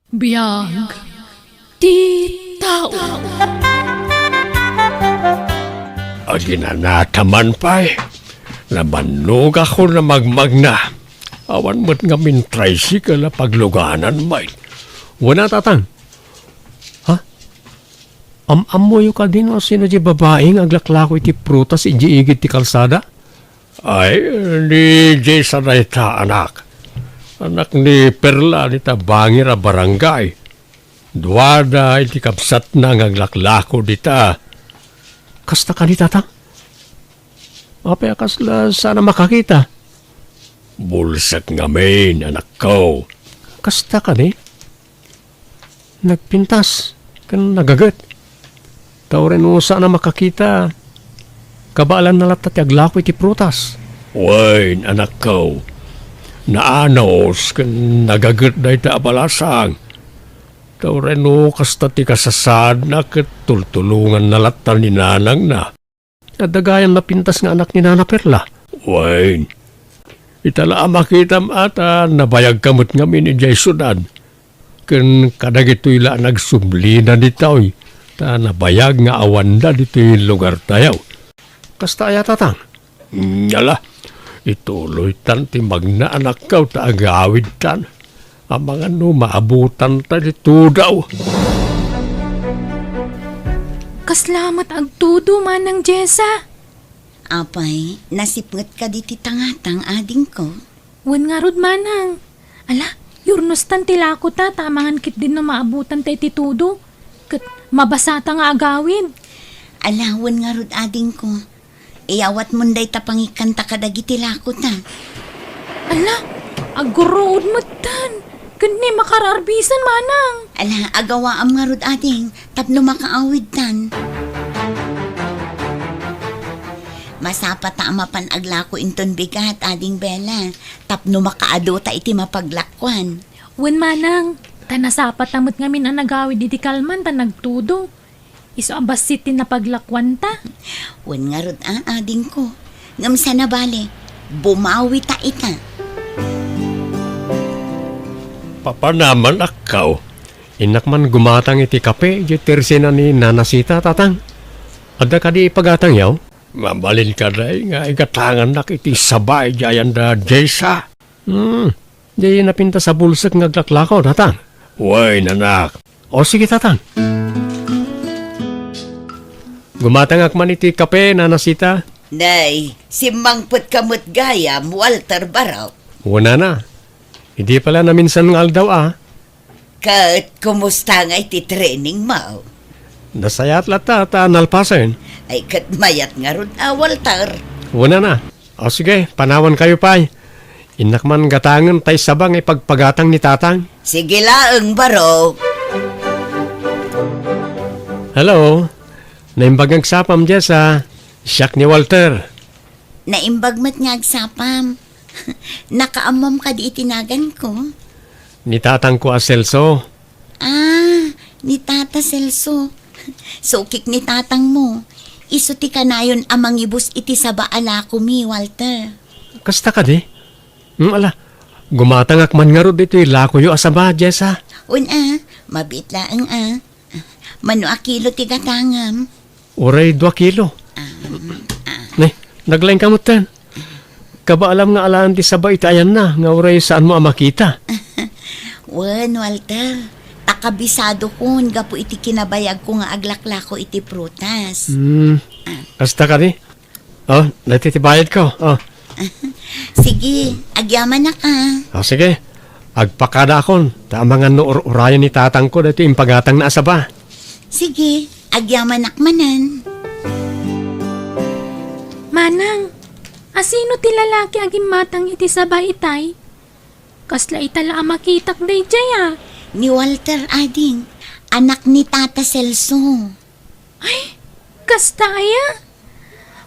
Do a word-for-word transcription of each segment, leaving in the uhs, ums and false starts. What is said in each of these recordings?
Biag ti tao. Aginanataman pay, nabannogakon a magmagna. Awan met ngamin tricycle a pagluganan met. Wen a, Tatang. Ha? Am-ammoyo kadi no sino diay babai nga aglaklako iti prutas idiay igid ti kalsada? Ay, ni Jessa dayta, anak. Anak ni Perla dita bangir a barangay. Duada iti kabsatna nga aglaklako dita. Kasta kadi, Tatang? Apay a kasla saan a makakita? Bulsek ngamin, anakko. Kasta kadi? Nagpintas ken nagaget. Ta uray no saan a makakita, kabaelanna latta ti aglako iti prutas. Wen, anakko, naanus ken nagaget dayta a balasang. Ta uray no kasta ti kasasaadna ket tultulonganna latta ni nanangna. Adda gayam napintas nga anak ni Nana Perla. Wen, ita la a makitam a ta nabayagka met ngamin idiay siudad. Ken kadagitoy la a nagsublina ditoy, ta nabayag nga awanda ditoy lugartayo. Kasta aya, Tatang? Ala, ituloytan ti magna, anakko, ta agawidtan. Amangan no maabutanta ti tudo. Kasla met agtudo, Manang Jessa? Apay, nasipnget kadi ti tangatang, adingko? Wen ngarud, Manang. Ala, yurnostan ti lakota, ta amangan ketdin no maabutanta iti tudo. Ket mabasata nga agawid. Ala, wen ngarud, adingko. Iyawatmon dayta pangikkanta kadagiti lakota. Ala, agguruod metten. Ket ni makaarbisan, Manang. Ala, agawaam ngarud, ading, tapno makaawidtan. Masapata a mapan aglako inton bigat, ading Bella, tapno makaadota iti mapaglakuan. Wen, Manang, ta nasapata met ngamin a nagawid iti kalman ta nagtudo. Isu a bassit ti napaglakuanta. Wen ngarud a, adingko. Ngem saan a bale, bumawita ita. Papanam, anakko. Innak man gumatang iti kape idiay tersena ni Nana Sita, Tatang. Adda kadi ipagatangyo? Mabalin kadi nga igatangannak iti saba idiay anda Jessa? Hmm, di napintas a bulsek nga aglaklako, Tatang. Wen, anak. O, sige, Tatang. Gumatangak man iti kape, Nana Sita. Nay, simmangpetka met gayam, Walter Barok. Wen a. Idi pay la naminsan nga aldaw a. Ket kumusta ngay ti training mo? Nasayaat latta ta nalpasen. Ay, ket mayat ngarud a, Walter. Wen a. O sige, panawankayo pay. Innak man gatangen tay saba nga ipagpagatang ni Tatang. Sige laeng, Barok. Hello. Naimbag nga agsapam, Jessa. Siak ni Walter. Naimbag met nga agsapam. Nakaammom kadi iti naganko? Ni tatangko a Celso. Ah, ni Tata Celso. Sukik ni tatangmo. Isu ti kanayon a mangibus iti saba a lakomi, Walter. Kasta kadi? Hmm, ala, gumatangak man ngarud ditoy lakoyo a saba, Jessa. Wen a, mabiit laeng a. Mano a kilo ti gatangam? Uray dua kilo. Ah, ah. Ne, naglaingka metten. Kabaalam nga alaen ti saba iti ayanna, nga uray saanmo a makita. Wen, Walter, ta kabisadokon gapu iti kinabayagko nga aglaklako iti prutas. Hmm. Ah. Kasta kadi? O, daytoy ti bayadko. O. Sige, agyamanak a. O, sige. Agpakadaakon, ta amangan no ur-urayen ni tatangko daytoy impagatangna a saba. Sige, agyamanak manen. Manang, asino ti lalaki a gimmatang iti saba itay? Kasla ita la a makitak daydiay a. Ni Walter, ading, anak ni Tata Celso. Ay, kasta aya?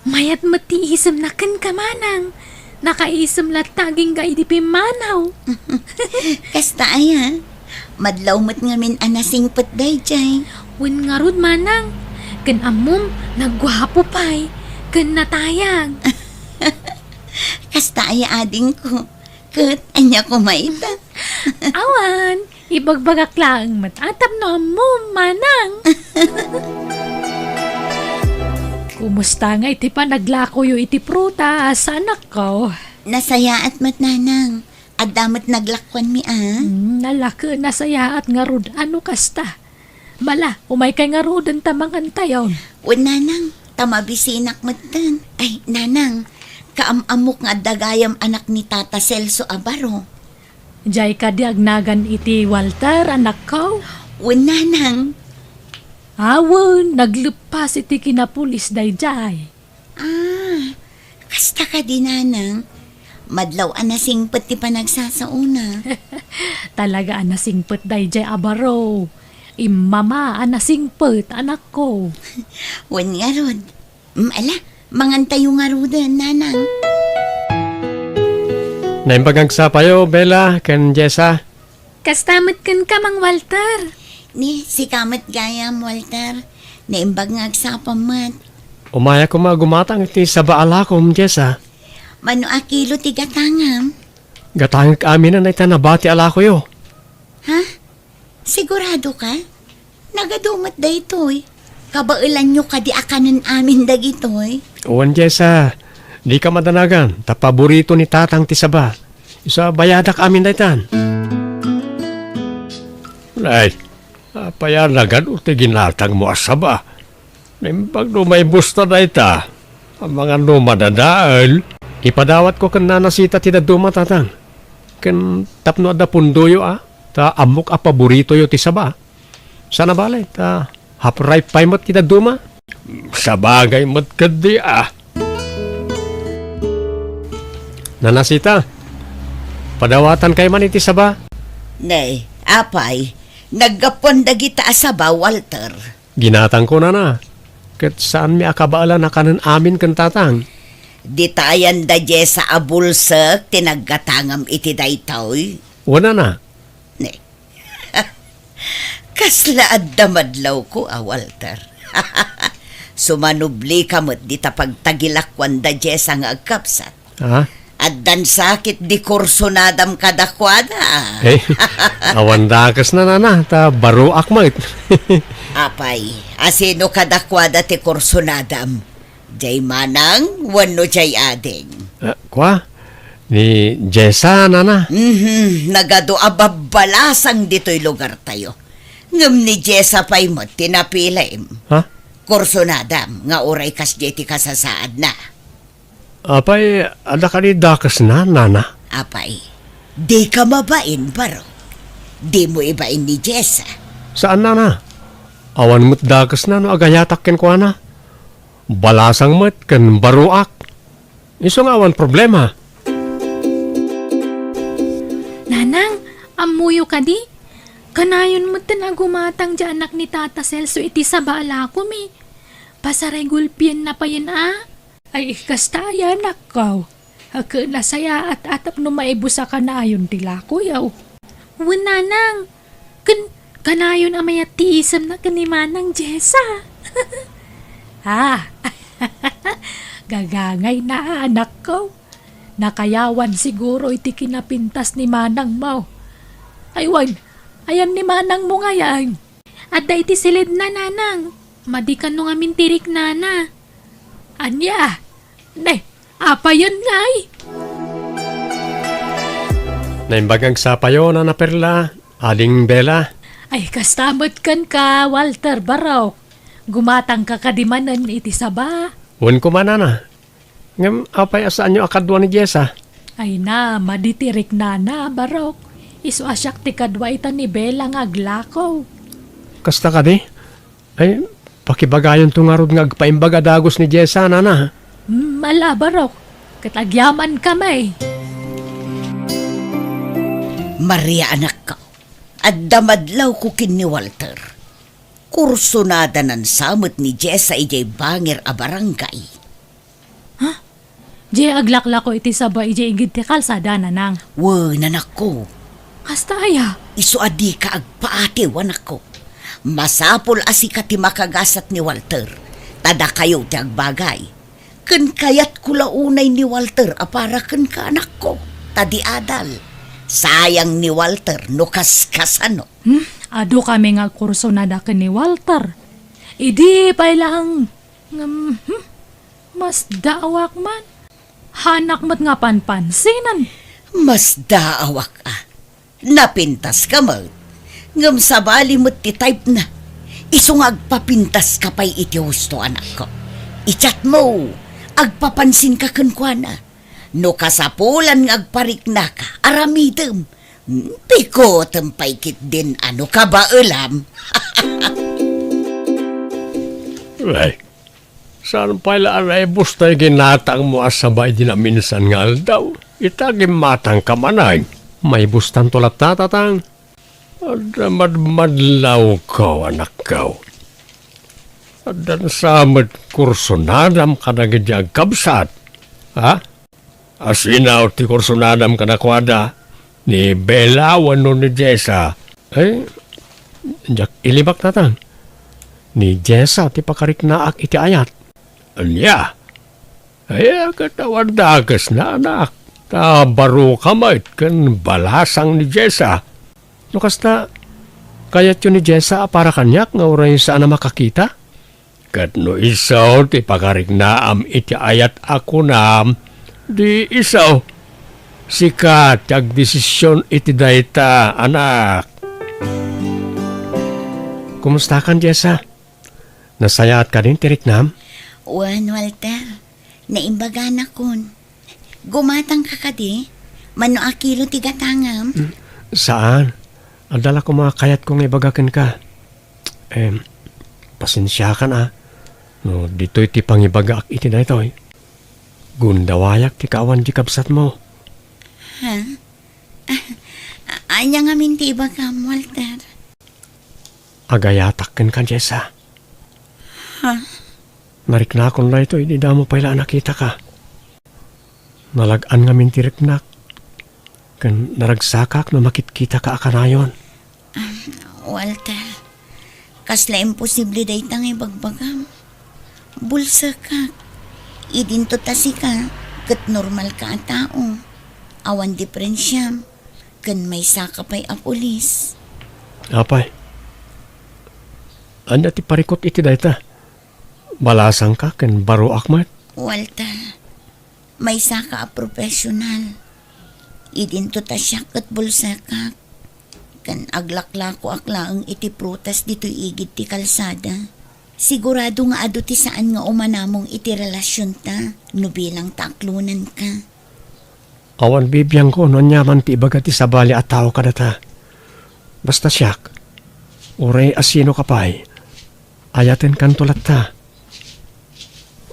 Mayat met ti isemna kenka, Manang. Nakaisem latta agingga idi pimmanaw. Kasta aya? Madlaw met ngamin a nasingpet daydiay. Wen ngarud, Manang. Ken ammom, nagguapo pay. Ken natayag. Kasta aya, adingko? Ket ania koma ita? Awan, Ibagbagak laeng met. A, tapno ammom, manang. Kumusta ngay ti panaglakoyo iti prutas, anakko? Nasayaat met, nanang. Adda met naglakuanmi, a. Hmm, nalaka, nasayaat ngarud. Ano kasta? Bala, umaykay ngaruden ta mangantayon. Wen, nanang, ta mabisinak metten. Ay, nanang, kaam-ammok nga adda gayam anak ni Tata Celso a baro. Jay kadi agnagan iti Walter, anakko? Wen, nanang. Awen, nagleppas iti kinapulis dayjay. Ah, kasta kadi, nanang? Madlaw a nasingpet ti panagsasaona. Talaga a nasingpet dayjay a baro. Immama a nasingpet, anakko. Wen ngarud. Mm, ala, mangantayo ngaruden, nanang. Naimbag nga agsapayo, Bella, ken Jessa. Kasta met kenka, Mang Walter. Ni, sika met gayam, Walter. Naimbag nga agsapam met. Umaya koma a gumatang iti saba a lakom, Jessa. Mano a kilo ti gatangam? Gatangek amin a naitan a bati a lakoyo. Ha? Sigurado ka? Nagadu met daytoy. Kabaelanyo kadi a kanen amin dagitoy? Wen, Jessa, dika madanagan, ta paborito ni Tatang ti saba. Isu a bayadak amin daytan. Ay, apay a nagadu ti ginatangmo a saba? Naimbag no maibusta dayta, amangan no madadael. Ipadawatko ken Nana Sita ti dadduma, Tatang. Ken tapno adda pundoyo a, ta ammok a paboritoyo ti saba. Saan a bale, ta half ripe pay met ti dadduma. Sabagay met ketdi a. Nana Sita, padawatankay man iti saba. Nay, apay, naggapuan dagita a saba, Walter. Ginatangko, Nana, ket saanmi a kabaelan a kanen amin ken Tatang. Ditayan da Jessa a bulsek ti naggatangam iti daytoy? Wen, Nana. Ne. Kasla adda madlawko a, Walter. Sumanublika met dita pagtagilakuan da Jessa nga agkabsat. Ha? Addan sakit di kursonadam kadakuada. Eh, awan dakesna, Nana, ta baroak met. Apay, asino kadakuada ti kursonadam? Jay manang wenno jay ading? Ah, kua? Ni Jessa, Nana. Mhm, nagadu a babbalasang ditoy lugartayo. Ngem ni Jessa pay met ti napilim. Ha? Kursonadam nga uray kasdiay ti kasasaadna. Apay, adda kadi dakesna, Nana? Apay, dika mabain, baro. Dimo ibain ni Jessa. Saan, Nana. Awan met dakesna no agayatak kenkuana. Balasang met ken baroak. Isu nga awan problema. Nanang, ammoyo kadi? Kanayon metten a gumatang diay anak ni Tata Celso iti saba a lakomi. Pasaray gulpienna payen a. Ay, kasta aya, anakko. Ket nasayaat a tapno maibus a kanayon ti lakoyo. Wen, nanang, ken kanayon a mayat ti isemna ken ni Manang Jessa. Ah, gagangayna, anakko. Nakayawan siguro iti kinapintas ni manangmo. Ay wen, ayan ni manangmo ngayen? Adda iti siledna, nanang. Madi kano ngamin ti riknana. Ania? Ne, apayen ngay? Naimbag nga agsapayo, Nana Perla, Ading Bella. Ay, kasta met kenka, Walter, barok. Gumatangka kadi manen iti saba? Wen koma, Nana. Ngem apay a saanyo a kadua ni Jessa? Ay na, madi ti riknana, barok. Isu a siak ti kadua ita ni Bella nga aglako. Kasta kadi? Ay, pakibagayonto ngarud nga agpaimbag a dagus ni Jessa, Nana. Hmm, ala, barok. Ket agyaman kami. Maria, anakko, adda madlawko ken ni Walter. Kursonadanan sa met ni Jessa idiay bangir a barangay. Ha? Diay aglaklako iti saba idiay igid ti kalsada, nanang? Wen, anakko. Kasta aya? Isu a dika agpaatiw, anakko. Masapul a sika ti makagasat ni Walter, ta dakayo ti agbagay. Ken kayatko la unay ni Walter a para kenka, anakko, ta di adal. Sayang ni Walter no kaskasano. Hmm? Adu kami nga agkursonada ken ni Walter. Idi pay laeng, ngem, hmm, masdaawak man. Haanak met nga panpansinan. Masdaawak a. Napintaska met. Ngem sabali met ti typena. Isu nga agpapintaska pay iti husto, anakko. I-chatmo, agpapansinka kenkuana. No kasapulan nga agpariknaka, aramidem. Pikutem pay ketdin a no kabaelam. Ay, saan pay la a naibus tay ginatangmo a saba idi naminsan nga aldaw? Ita, gimmatangka manen. Maibustanto latta, tatang. Adda madmadlawko, anakko. Addan sa met kursonadam kadagiti agkabsat. Ha? Asino ti kursonadam kadakuada? Ni Bella wenno ni Jessa? Ay, diak ilibak, tatang. Ni Jessa ti pakariknaak iti ayat. Ania? Ay, ket awan dakesna, anak. Ta baroka met ken balasang ni Jessa. No kasta, kayatyo ni Jessa a para kaniak nga uray saan a makakita? Ket no isu ti pakariknaam iti ayat a kunam, di isu. Sika ti agdesision iti dayta, anak. Kumustakan, Jessa? Nasayaat kadin ti riknam? Wen, Walter. Naimbagana kun. Gumatangka kadi? Mano a kilo ti gatangam? Mm, saan. Adda la koma kayatko nga ibaga kenka. Em, pasensiakan a. No ditoy ti pangibagaak iti daytoy. Gundawayak ti kaawan di kabsatmo. Ha? A-, ania ngamin ti ibagam, Walter? Agayatak kenka, Jessa. Ha? Nariknakon daytoy idi damo pay la a nakitaka. Nalag-an ngamin ti riknak, ken naragsakak no makitkitaka a kanayon. Ah, Walter, kasla imposible dayta nga ibagbagam. Bulsekak. Idinto ta sika, ket normalka a tao. Awan diferensiam, ken maysaka pay a pulis. Apay, ania ti parikut iti dayta? Balasangka ken baroak met? Walter, maysaka a profesional. Idinto ta siak ket bulsekak. Ken aglaklakoak laeng iti prutas ditoy igid ti kalsada. Sigurado nga adu ti saan nga umanamong iti relasionta no bilang ta aklonanka. Awan bibiangko no aniaman ti ibaga ti sabali a tao kadata. Basta siak, uray asinoka pay, ayatenkanto latta.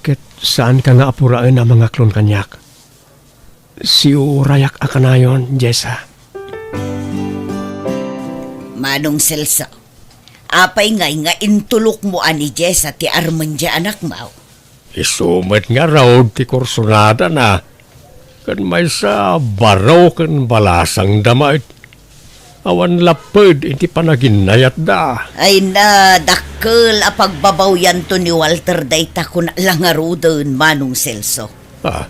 Ket saanka nga apuraen a mangaklon kaniak. Siurayak a kanayon, Jessa. Manong Celso, apay ngay nga intulokmo a ni Jessa ti armen ti anakmo? Isu met ngarud ti kursonadana. Ken maysa, baro ken balasangda met. Awan lapped iti panaginayatda. Ay na, dakkel a pagbabawianto ni Walter dayta kuna la ngaruden, Manong Celso. Ah,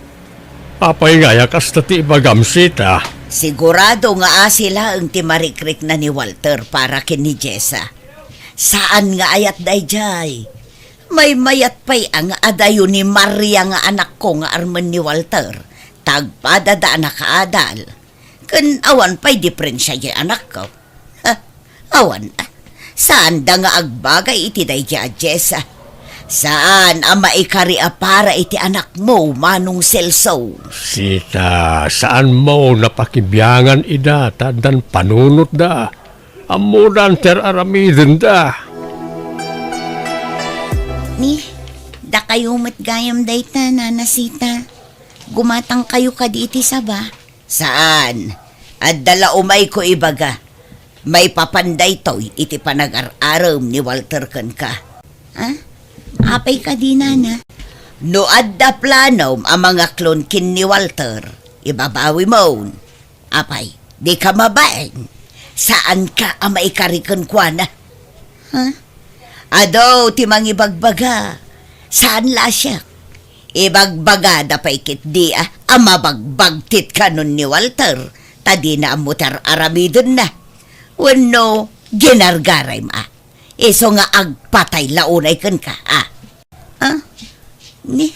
apay ngay a kasta ti ibagam, Sita? Sigurado nga asi laeng ti marikrikna ni Walter para ken ni Jessa. Saan nga ayat daydiay. Maymayat pay a nga adayo ni Maria nga anakko nga armen ni Walter. Ta agpadada a nakaadal. Ken awan pay diferensia diay anakko. Ha, awan a. Saanda nga agbagay iti daydiay a Jessa. Saan a maikari a para iti anakmo, Manong Celso. Sita, saanmo napakibiangan ida ta addan panunotda. Ammodan ti ar-aramidenda. Ni, dakayo met gayam dayta, Nana Sita. Gumatangkayo kadi iti saba? Saan. Adda la umayko ibaga. Maipapan daytoy iti panagar-arem ni Walter kenka. Ha? Apay kadi, Nana? No adda planom a mangaklon ken ni Walter, ibabawimon. Apay, dika mabain? Saanka a maikari kenkuana? Ha? Adu ti mangibagbaga. Saan la a siak. Ibagbagada pay ketdi a, a mabagbagtit kanon ni Walter. Ta dina ammo ti ar-aramidenna. Wenno, ginargaraymo, a. Isu nga agpatay la unay kenka, a. Ah? Ni,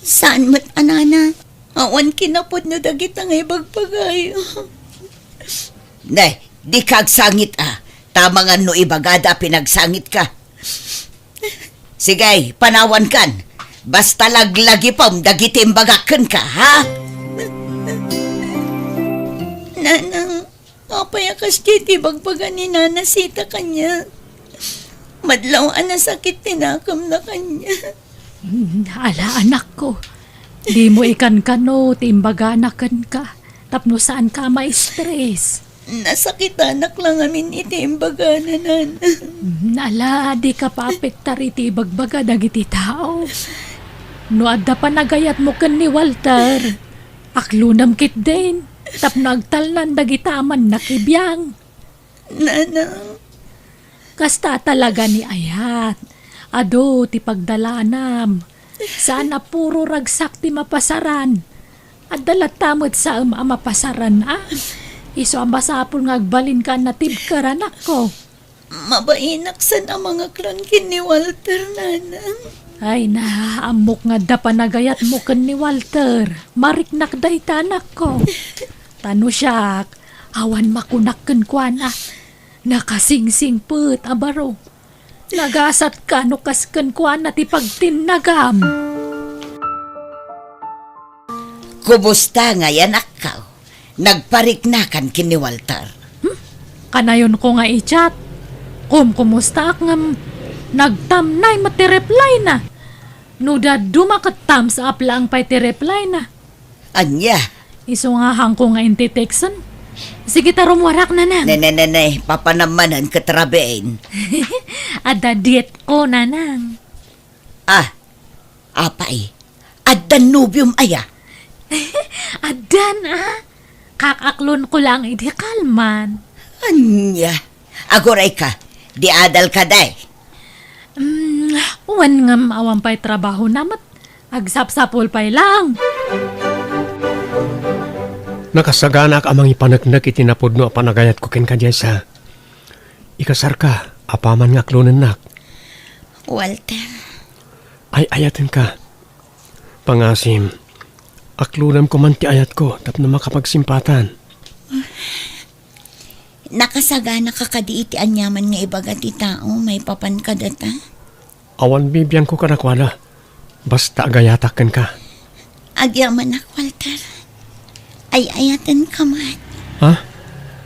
saan met a, nana? Awan kinapudno dagita nga ibagbagayo. Ne, dika agsangit, a. Ta amangan no ibagada a pinagsangitka. Sige, panawankan. Basta laglagipem dagiti imbagak kenka, ha? Nanang, apay a kasdiay ti ibagbaga ni Nana Sita kaniak? Madlaw a nasakit ti nakemna kaniak. Mm, ala, anakko. Dimo ikankano ti imbagana kenka tapno saanka a ma-stress. Nasakitanak la ngamin iti imbagana, nana. Mm, ala, dika paapektar iti ibagbaga dagiti tao. No adda panagayatmo ken ni Walter, aklonem ketdin tapno agtalnan dagita a mannakibiang. Nanang. Kasta talaga ni ayat. Adu ti pagdalanam. Saan a puro ragsak ti mapasaran. Adda latta met saem a mapasaran, a. Isu a masapul nga agbalinka a natibker, anakko. Mabainak saan a mangaklon ken ni Walter, nanang. Ay na, ammok nga adda panagayatmo ken ni Walter. Mariknak dayta, anakko. Ta no siak, awan makunak kenkuana. Nakasingsingpet a baro. Nagasatka no kas kenkuana ti pagtinnagam. Kumusta ngay, anakko? Nagpariknakan ken ni Walter? Hmm? Kanayonko nga i-chat. Kumkumustaak ngem nagtamnay met ti reply na. No dadduma ket thumbs up laeng pay ti reply na. Ania? Isu nga haanko nga inti-texten. Sige ta, rummuarak, nanang. Ne, ne, ne, ne. Papanam manen ket rabiin. Adda dietko, nanang. Ah, apay. Addan nobiom aya? Addan, a. Kakaklonko laeng idi kalman. Ania? Agurayka, di adalka, day. Mm, wen ngem awan pay trabahona met. Agsapsapul pay laeng. Nakasaganaak a mangipaneknek iti napudno a panagayatko kenka, Jessa. Ikasarka, apaman nga aklonennak. Walter. Ay-ayatenka. Pangasim, aklonem koman ti ayatko tapno makapagsimpatan. Nakasaganaka kadi iti aniaman nga ibaga ti tao maipapan kadata? Awan bibiangko kadakuada. Basta agayatak kenka. Agyamanak, Walter. Ay-ayatenka met. Ha?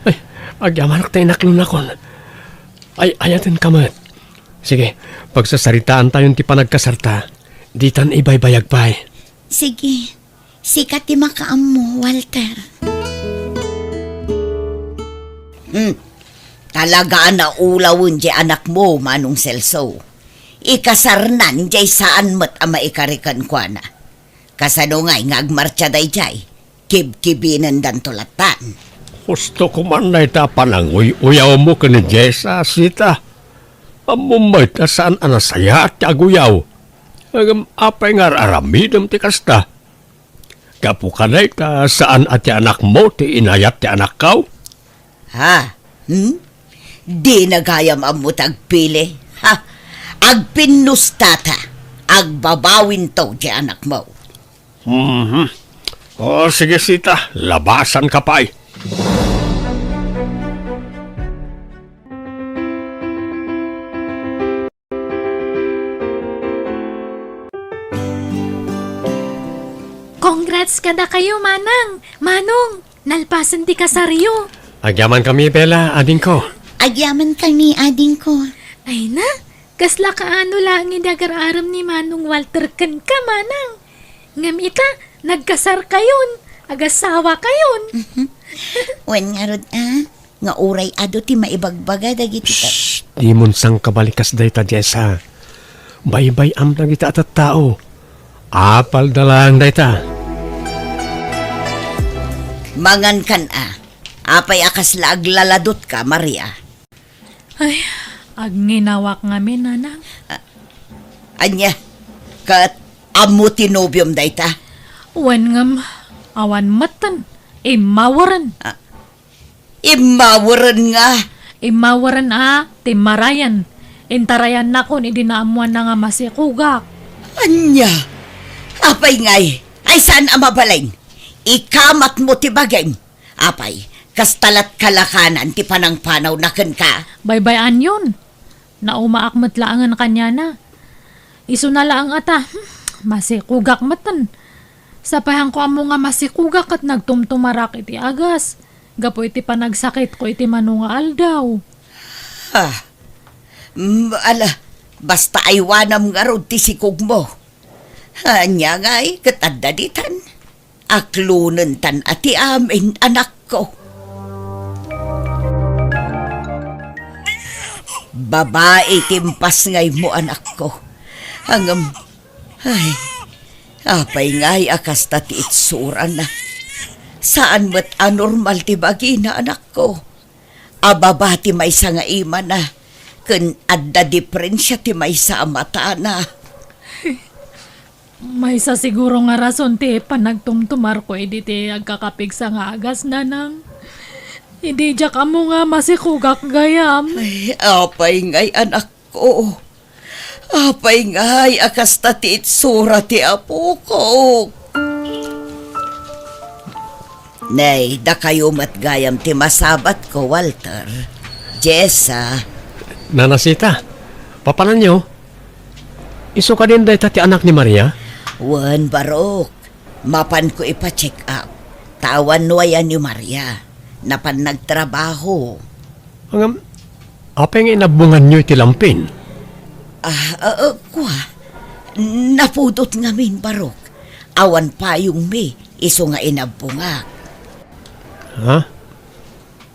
Ay, agyamanak ta inaklonakon. Ay-ayatenka met. Sige, pagsasaritaantayon ti panagkasarta. Ditan ibaybayag pay. Sige. Sika ti makaammo, Walter. Hmm. Talaga a naulawen ti anakmo, Manong Celso. Ikasarnan jay saan met a maikari kenkuana. Kasano ngay nga agmartsa dayjay? Kibkibinendanto lattan. Husto koman dayta a pananguy-uyawmo ken ni Jessa, Sita. Ammom met a saan a nasayaat ti aguyaw. Ngem apay nga ar-aramidem ti kasta? Gapu kadayta, saan a ti anakmo ti inayat ti anakko? Ha? Hmm? Dina gayam ammo ti agpili? Ha? Agpinnustata, agbabawinto ti anakmo. Mhm. O, sige, Sita, labasanka pay. Congrats kadakayo, Manang! Manong, nalpasen ti kasaryo. Agyamankami, Bella, adingko. Agyamankami, adingko. Ay na, kasla kaano laeng idi agar-arem ni Manong Walter kenka, Manang. Ngem ita, nagkasarkayon, agasawakayon. Wen ngarud, a, nga uray adu ti maibagbaga dagiti ta- Shh! Dimon sangkabalikas dayta, Jessa. Baybay-am dagita a tattao. Apalda laeng dayta. Mangankan a. Apay a kasla aglaladutka, Maria? Ay, agnginawak ngamin, Nanang. A-, ania? Ket ammo ti nobiom dayta? Wen ngem, awan metten. Immaweren. A-, Immaweren nga. Immaweren a, timmarayen. Intarayannakon idi naammoanna nga masikugak. Ania? Apay ngay? Ay saan a mabalin? Ikamatmo ti bagim. Apay, kasta lat kalakanan ti panangpanawna kenka? Baybay-anyon. Naumaak met laengen kaniana. Isuna laeng a ta, hmm, masikugak metten. Sapay haanko ammo nga masikugak ket nagtumtumarak iti agas gapu iti panagsakitko iti mano nga aldaw. Ah, mm, ala, basta aywanam ngarud ti sikugmo. Ania ngay ket adda ditan? Aklonentan a ti amin, anakko. Babai ti impasngaymo, anakko. Ngem, ay, apay ngay a kasta ti itsurana? Saan met a normal ti bagina, anakko. A baba ti maysa nga imana, ken adda diferensia ti maysa a matana. Maysa siguro nga rason ti panagtumtumarko idi ti agkakapigsa nga agas, nanang. Idi diak ammo nga masikugak gayam. Ay, apay ngay, anakko. Apay ngay a kasta ti itsura ti apokok? Nay, dakayo met gayam ti masabatko, Walter. Jessa. Nana Sita, papananyo? Isu kadin dayta ti anak ni Maria? Wen, Barok. Mapanko ipa-check up. Ta awan no aya ni Maria. Napan nagtrabaho. Ngem, apay nga inabbonganyo iti lampin? Ah, ah, ah, kua. Napudot ngamin, Barok. Awan payongmi, isu nga inabbongak. Ha?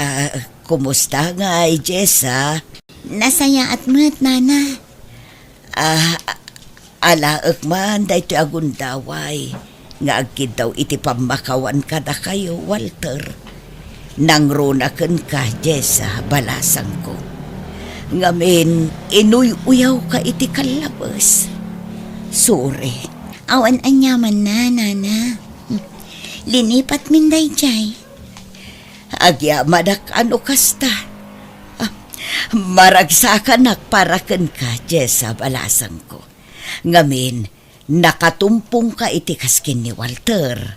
Ah, kumusta ngay, Jessa? Nasayaat met, Nana. Ah, alaek man daytoy a gundaway nga agkiddaw iti pammakawan kadakayo, Walter. Nangruna kenka, Jessa, balasangko. Ngamin, inuy-uyawka iti kallabes. Sorry. Awan aniamanna, Nana. Linipatmin daydiay. Agyamanak a no kasta. Ah, maragsakanak para kenka, Jessa, balasangko. Ngamin, nakatumpongka iti kas ken ni Walter.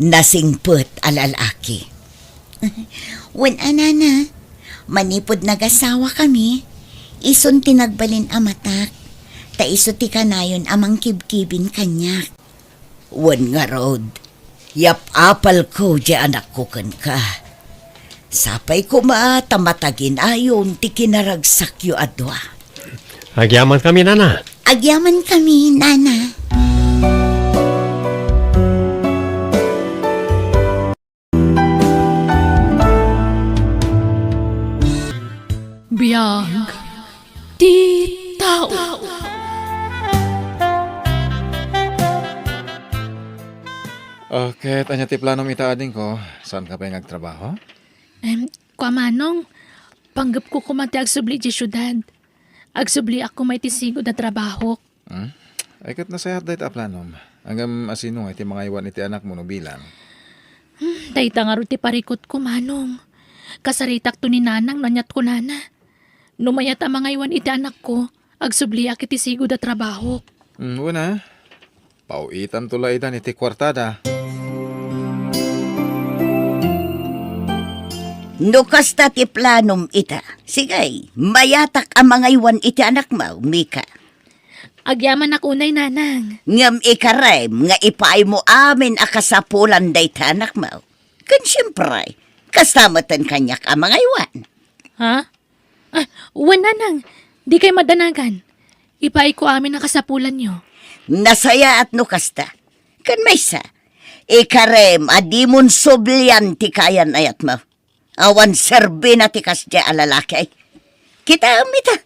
Nasingpet a lalaki. Wen a, Nana, manipud nagasawakami, isun ti nagbalin a matak, ta isu ti kanayon a mangkibkibin kaniak. Wen ngarud, yap-apalko diay anakko kenka. Sapay koma ta mataginayon ti kinaragsakyo a dua. Agyamankami, Nana. Agyamankami, Nana. Biag ti tao. Okay, ania ti planom ita, adingko? Saanka pay nga agtrabaho? Em, kua, Manong, panggepko koma ti agsubli idiay siudad. Agsubliak koma iti sigud a trabahok. Hmm? Ay, ket nasayaat dayta a planom. Ngem asino nga iti mangaywan iti anakmo no bilang? Hmm, dayta ngarud ti parikutko, Manong. Kasaritakto ni Nanang no aniat kunana. No mayat a mangaywan iti anakko, agsubliak iti sigud a trabahok. Hmm, wen a. Paw-itanto la idan iti kuartada. No kasta ti planom ita, sige, mayatak a mangaywan iti anakmo, Mika. Agyamanak unay, Nanang. Ngem ikarem nga ipaaymo amin a kasapulan dayta anakmo. Ken siempre, kasta metten kaniak a mangaywan. Ha? Ah, wen, Nanang. Dikay madanagan. Ipaayko amin a kasapulanyo. Nasayaat no kasta. Ken maysa, ikarem a dimon sublian ti kayan-ayatmo. Awan serbina ti kasdiay a lalaki. Kitaem ita.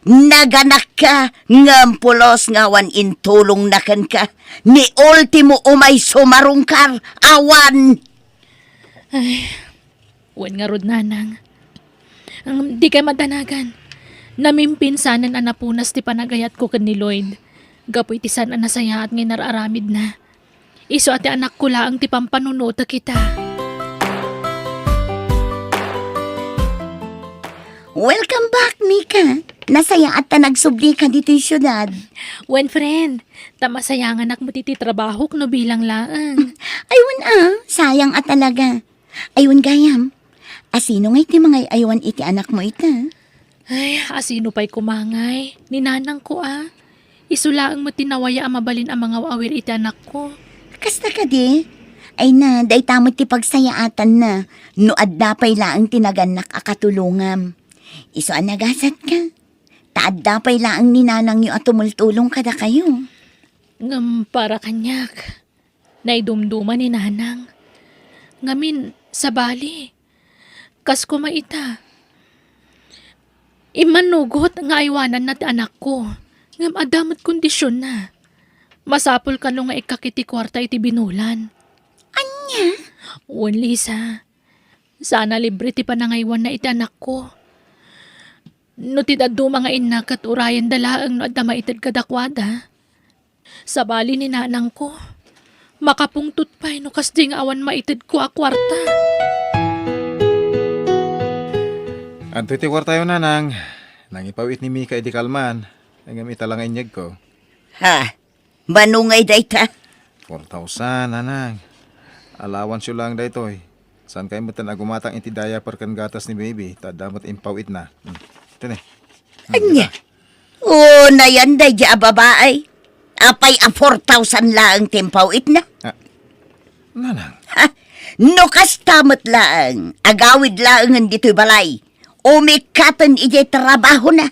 Naganakka ngem pulos nga awan intulongna kenka. Ni ultimo umay sumarungkar, awan. Ay, wen ngarud, Nanang. Ang dikay madanagan. Namimpinsanen a napunas ti panagayatko ken ni Lloyd. Gapu iti saan a nasayaat nga inar-aramidna. Isu a ti anakko laeng ti pampanunotek ita. Welcome back, Mika. Nasayaat ta nagsublika ditoy siudad. Wen, friend, ta masayanganak met iti trabahok no bilang laeng. Ay, wen a, sayang a talaga. Ay, wen gayam, asino ngay ti mangay-aywan iti anakmo ita? Ay, asino pay koma ngay? Ni nanangko a. Isu laeng met ti nawaya a mabalin a mangaw-awir iti anakko. Kasta kadi? Ay na, dayta met ti pagsayaatanna no adda pay laeng ti nagannak a katulongam. Isu a nagasatka. Ta adda pay laeng ni nanangyo a tumultulong kadakayo. Ngem para kaniak, naidumduma ni nanang. Ngamin, sabali, kas koma ita. Immanugot nga aywananna ti anakko, ngem adda met kondisionna. Masapul kano nga ikkak iti kuarta iti binulan. Ania? Wen, Lisa. Sana libre ti panangaywanna iti anakko. No ti dadduma nga innak ket urayenda laeng no adda maited kadakuada. Sabali ni nanangko, makapungtot pay no kasdi nga awan maitedko a kuarta. Adtoy ti kuartayo, nanang. Nangipaw-it ni Mika idi kalman, ngem ita la nga inyegko. Ha? Mano ngay dayta? Four thousand, nanang. Allowance-yo lang daytoy. Saan kayo metten a gumatang iti diaper ken gatas ni baby, ta adda met impaw-itna. Hmm. Ito ni. Hmm, ania? Ita. O, nayan daydi a babae. Apay a four thousand laeng ti impaw-itna? Ah. Nanang. Ha? No kasta met laeng, agawid laengen ditoy balay. Umikkaten idiay trabahona.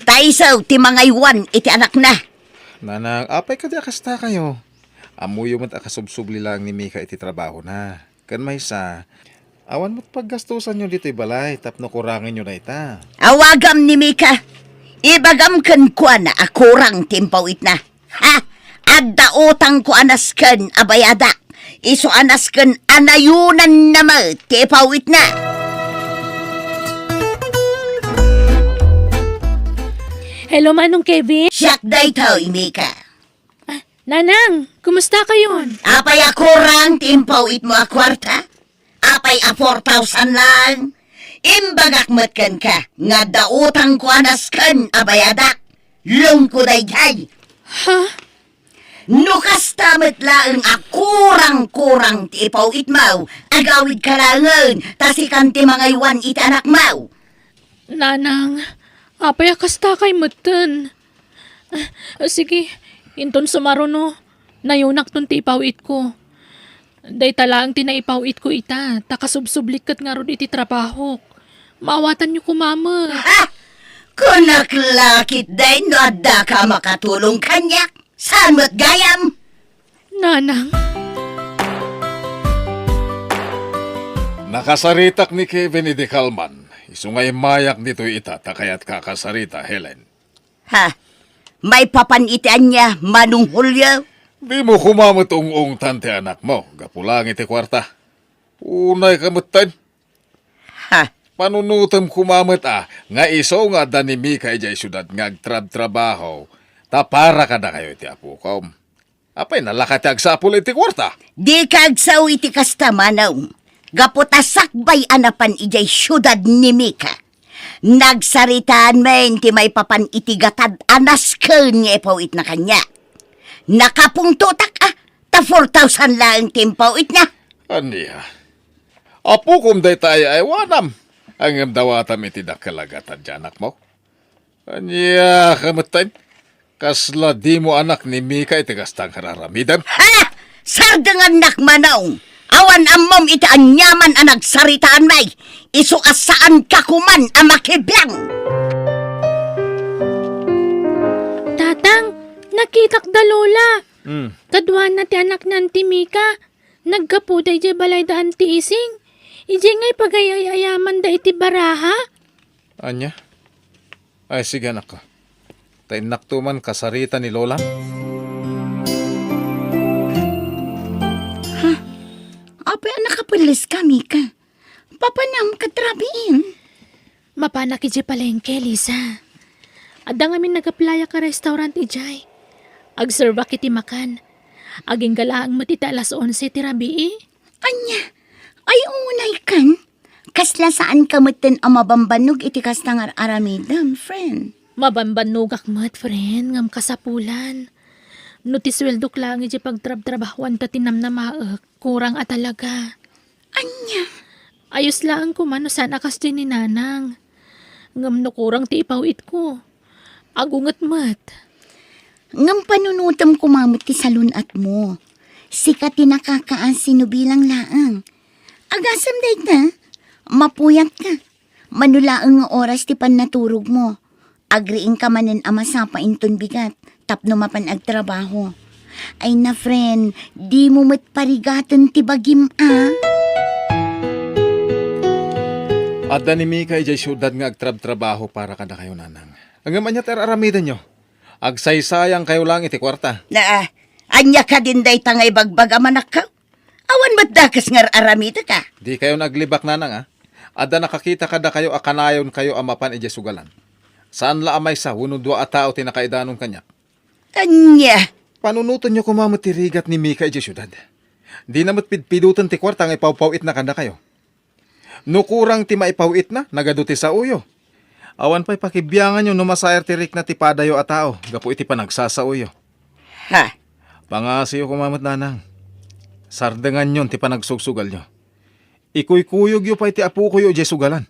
Ta isu ti mangaywan iti anakna. Nanang, apay kadi a kasta kayo? Ammoyo met a kasubsubli laeng ni Mika iti trabahona. Ken maysa, awan met paggastosanyo ditoy balay tapno kurangenyo dayta. Awagam ni Mika. Ibagam kenkuana a kurang ti impaw-itna. Ha? Adda utangko a nasken a bayadak. Isu a nasken a nayunanna met ti ipaw-itna. Hello, Manong Kevin. Siak daytoy, Mika. Ah, Nanang, kumusta kayon? Apay a kurang ti impaw-itmo a kuarta? Apay a four thousand lang? Imbagak met kenka nga adda utangko a nasken a bayadak. Lungko daydiay. Ha? No kasta met laeng a kurang-kurang ti ipaw-itmo, agawidka laengen, ta sikan ti mangaywan iti anakmo. Nanang, apay a kasta kay metten? Ah, sige, inton sumaruno, nayunakton ti ipaw-itko. Dayta laeng ti naipaw-itko ita, ta kasubsublik ket ngarud iti trabahok. Maawatanyo koma met. Ah! Kunak la ketdin no addaka a makatulong kaniak. Saan met gayam? Nanang. Nakasaritak ni Kevin idi kalman. Isu nga immayak ditoy ita ta kayatka a kasarita, Helen. Ha? Maipapan iti ania, Manong Julio? Dimo koma met ung-ungtan ti anakmo, gapu laeng iti kuarta. Unayka metten. Ha? Panunotem koma met a, nga isu nga adda ni Mika idiay siudad nga agtrabtrabaho, ta para kadakayo iti apokom. Apay, nalaka ti agsapul iti kuarta? Dika agsao iti kasta, Manong. Gapu ta sakbay a napan idiay siudad ni Mika. Nagsaritaan men ti maipapan iti gatad a nasken nga ipaw-itna kaniak. Nakapungtotak a, ta four thousand laeng ti impaw-itna. Ania? Apokom dayta ay-aywanam, ngem dawatam iti dakkel a gatad ti anakmo. Ania ka metten? Kasla dimo anak ni Mika iti kasta nga ar-aramidem? Ha? Sardengannak, Manong! Awan ammom iti aniaman a nagsaritaanmi, isu a saanka koman a makibiang! Tatang, nakitak da Lola. Hmm. Kaduana ti anak ni Auntie Mika. Naggapuda idiay balay da Auntie Ising. Idiay nga ipagay-ay-ayamanda iti baraha. Ania? Ay, sige, anakko. Ta innakto man kasarita ni Lola. Ha? Apay a nakapelles ka, Mika? Papanam ket rabiin? Mapanak idiay palengke, Lisa. Adda ngamin nag-applyak a restaurant idiay. Agservak iti makan. Agingga laeng met iti alas onse ti rabii. Ania? Ay, unay kan? Kasla saanka metten a mabambannog iti kasta nga ar-aramidem, friend? Mabambannogak met, friend, ngem kasapulan. No ti sueldok laeng iti pagtrabtrabahoan ta ti namnamaek, kurang a talaga. Ania? Ayos laeng koma no saan a kasdi ni Nanang. Ngem no kurang ti ipawitko, agunget met. Ngem panunotem koma met ti salun-atmo. Sika ti nakakaasi no bilang laeng. Agasem dayta, mapuyatka. Mano laeng nga oras ti pannaturogmo, agriingka manen a masapa inton bigat tapno mapan agtrabaho. Ay na, friend, dimo met parigaten ti bagim, a? Adda ni Mika idiay siudad nga agtrabtrabaho para kadakayo, Nanang. Ngem ania ti ar-aramidenyo? Agsaysayangkayo laeng iti kuarta. Naa, ania kadin dayta nga ibagbaga, manakkaw? Awan met dakes nga ar-aramidek, a? Dikayon aglibak, Nanang, a. Adda nakakita kadakayo a kanayonkayo a mapan idiay sugalan. Saan la a maysa wenno dua a tao ti nakaidanon kaniak. Ania? Panunotenyo koma met ti rigat ni Mika idiay siudad. Dina met pidpidoten ti kuarta nga ipawpaw-itna kadakayo. No kurang ti maipawitna, nagadu ti saoyo. Awan pay pakibianganyo no masaer ti rikna ti padayo a tao gapu iti panagsasaoyo. Ha? Pangasiyo koma met, Nanang. Sardenganyon ti panagsugsugalyo. Ikuykuyogyo pay ti apokoyo idiay sugalan.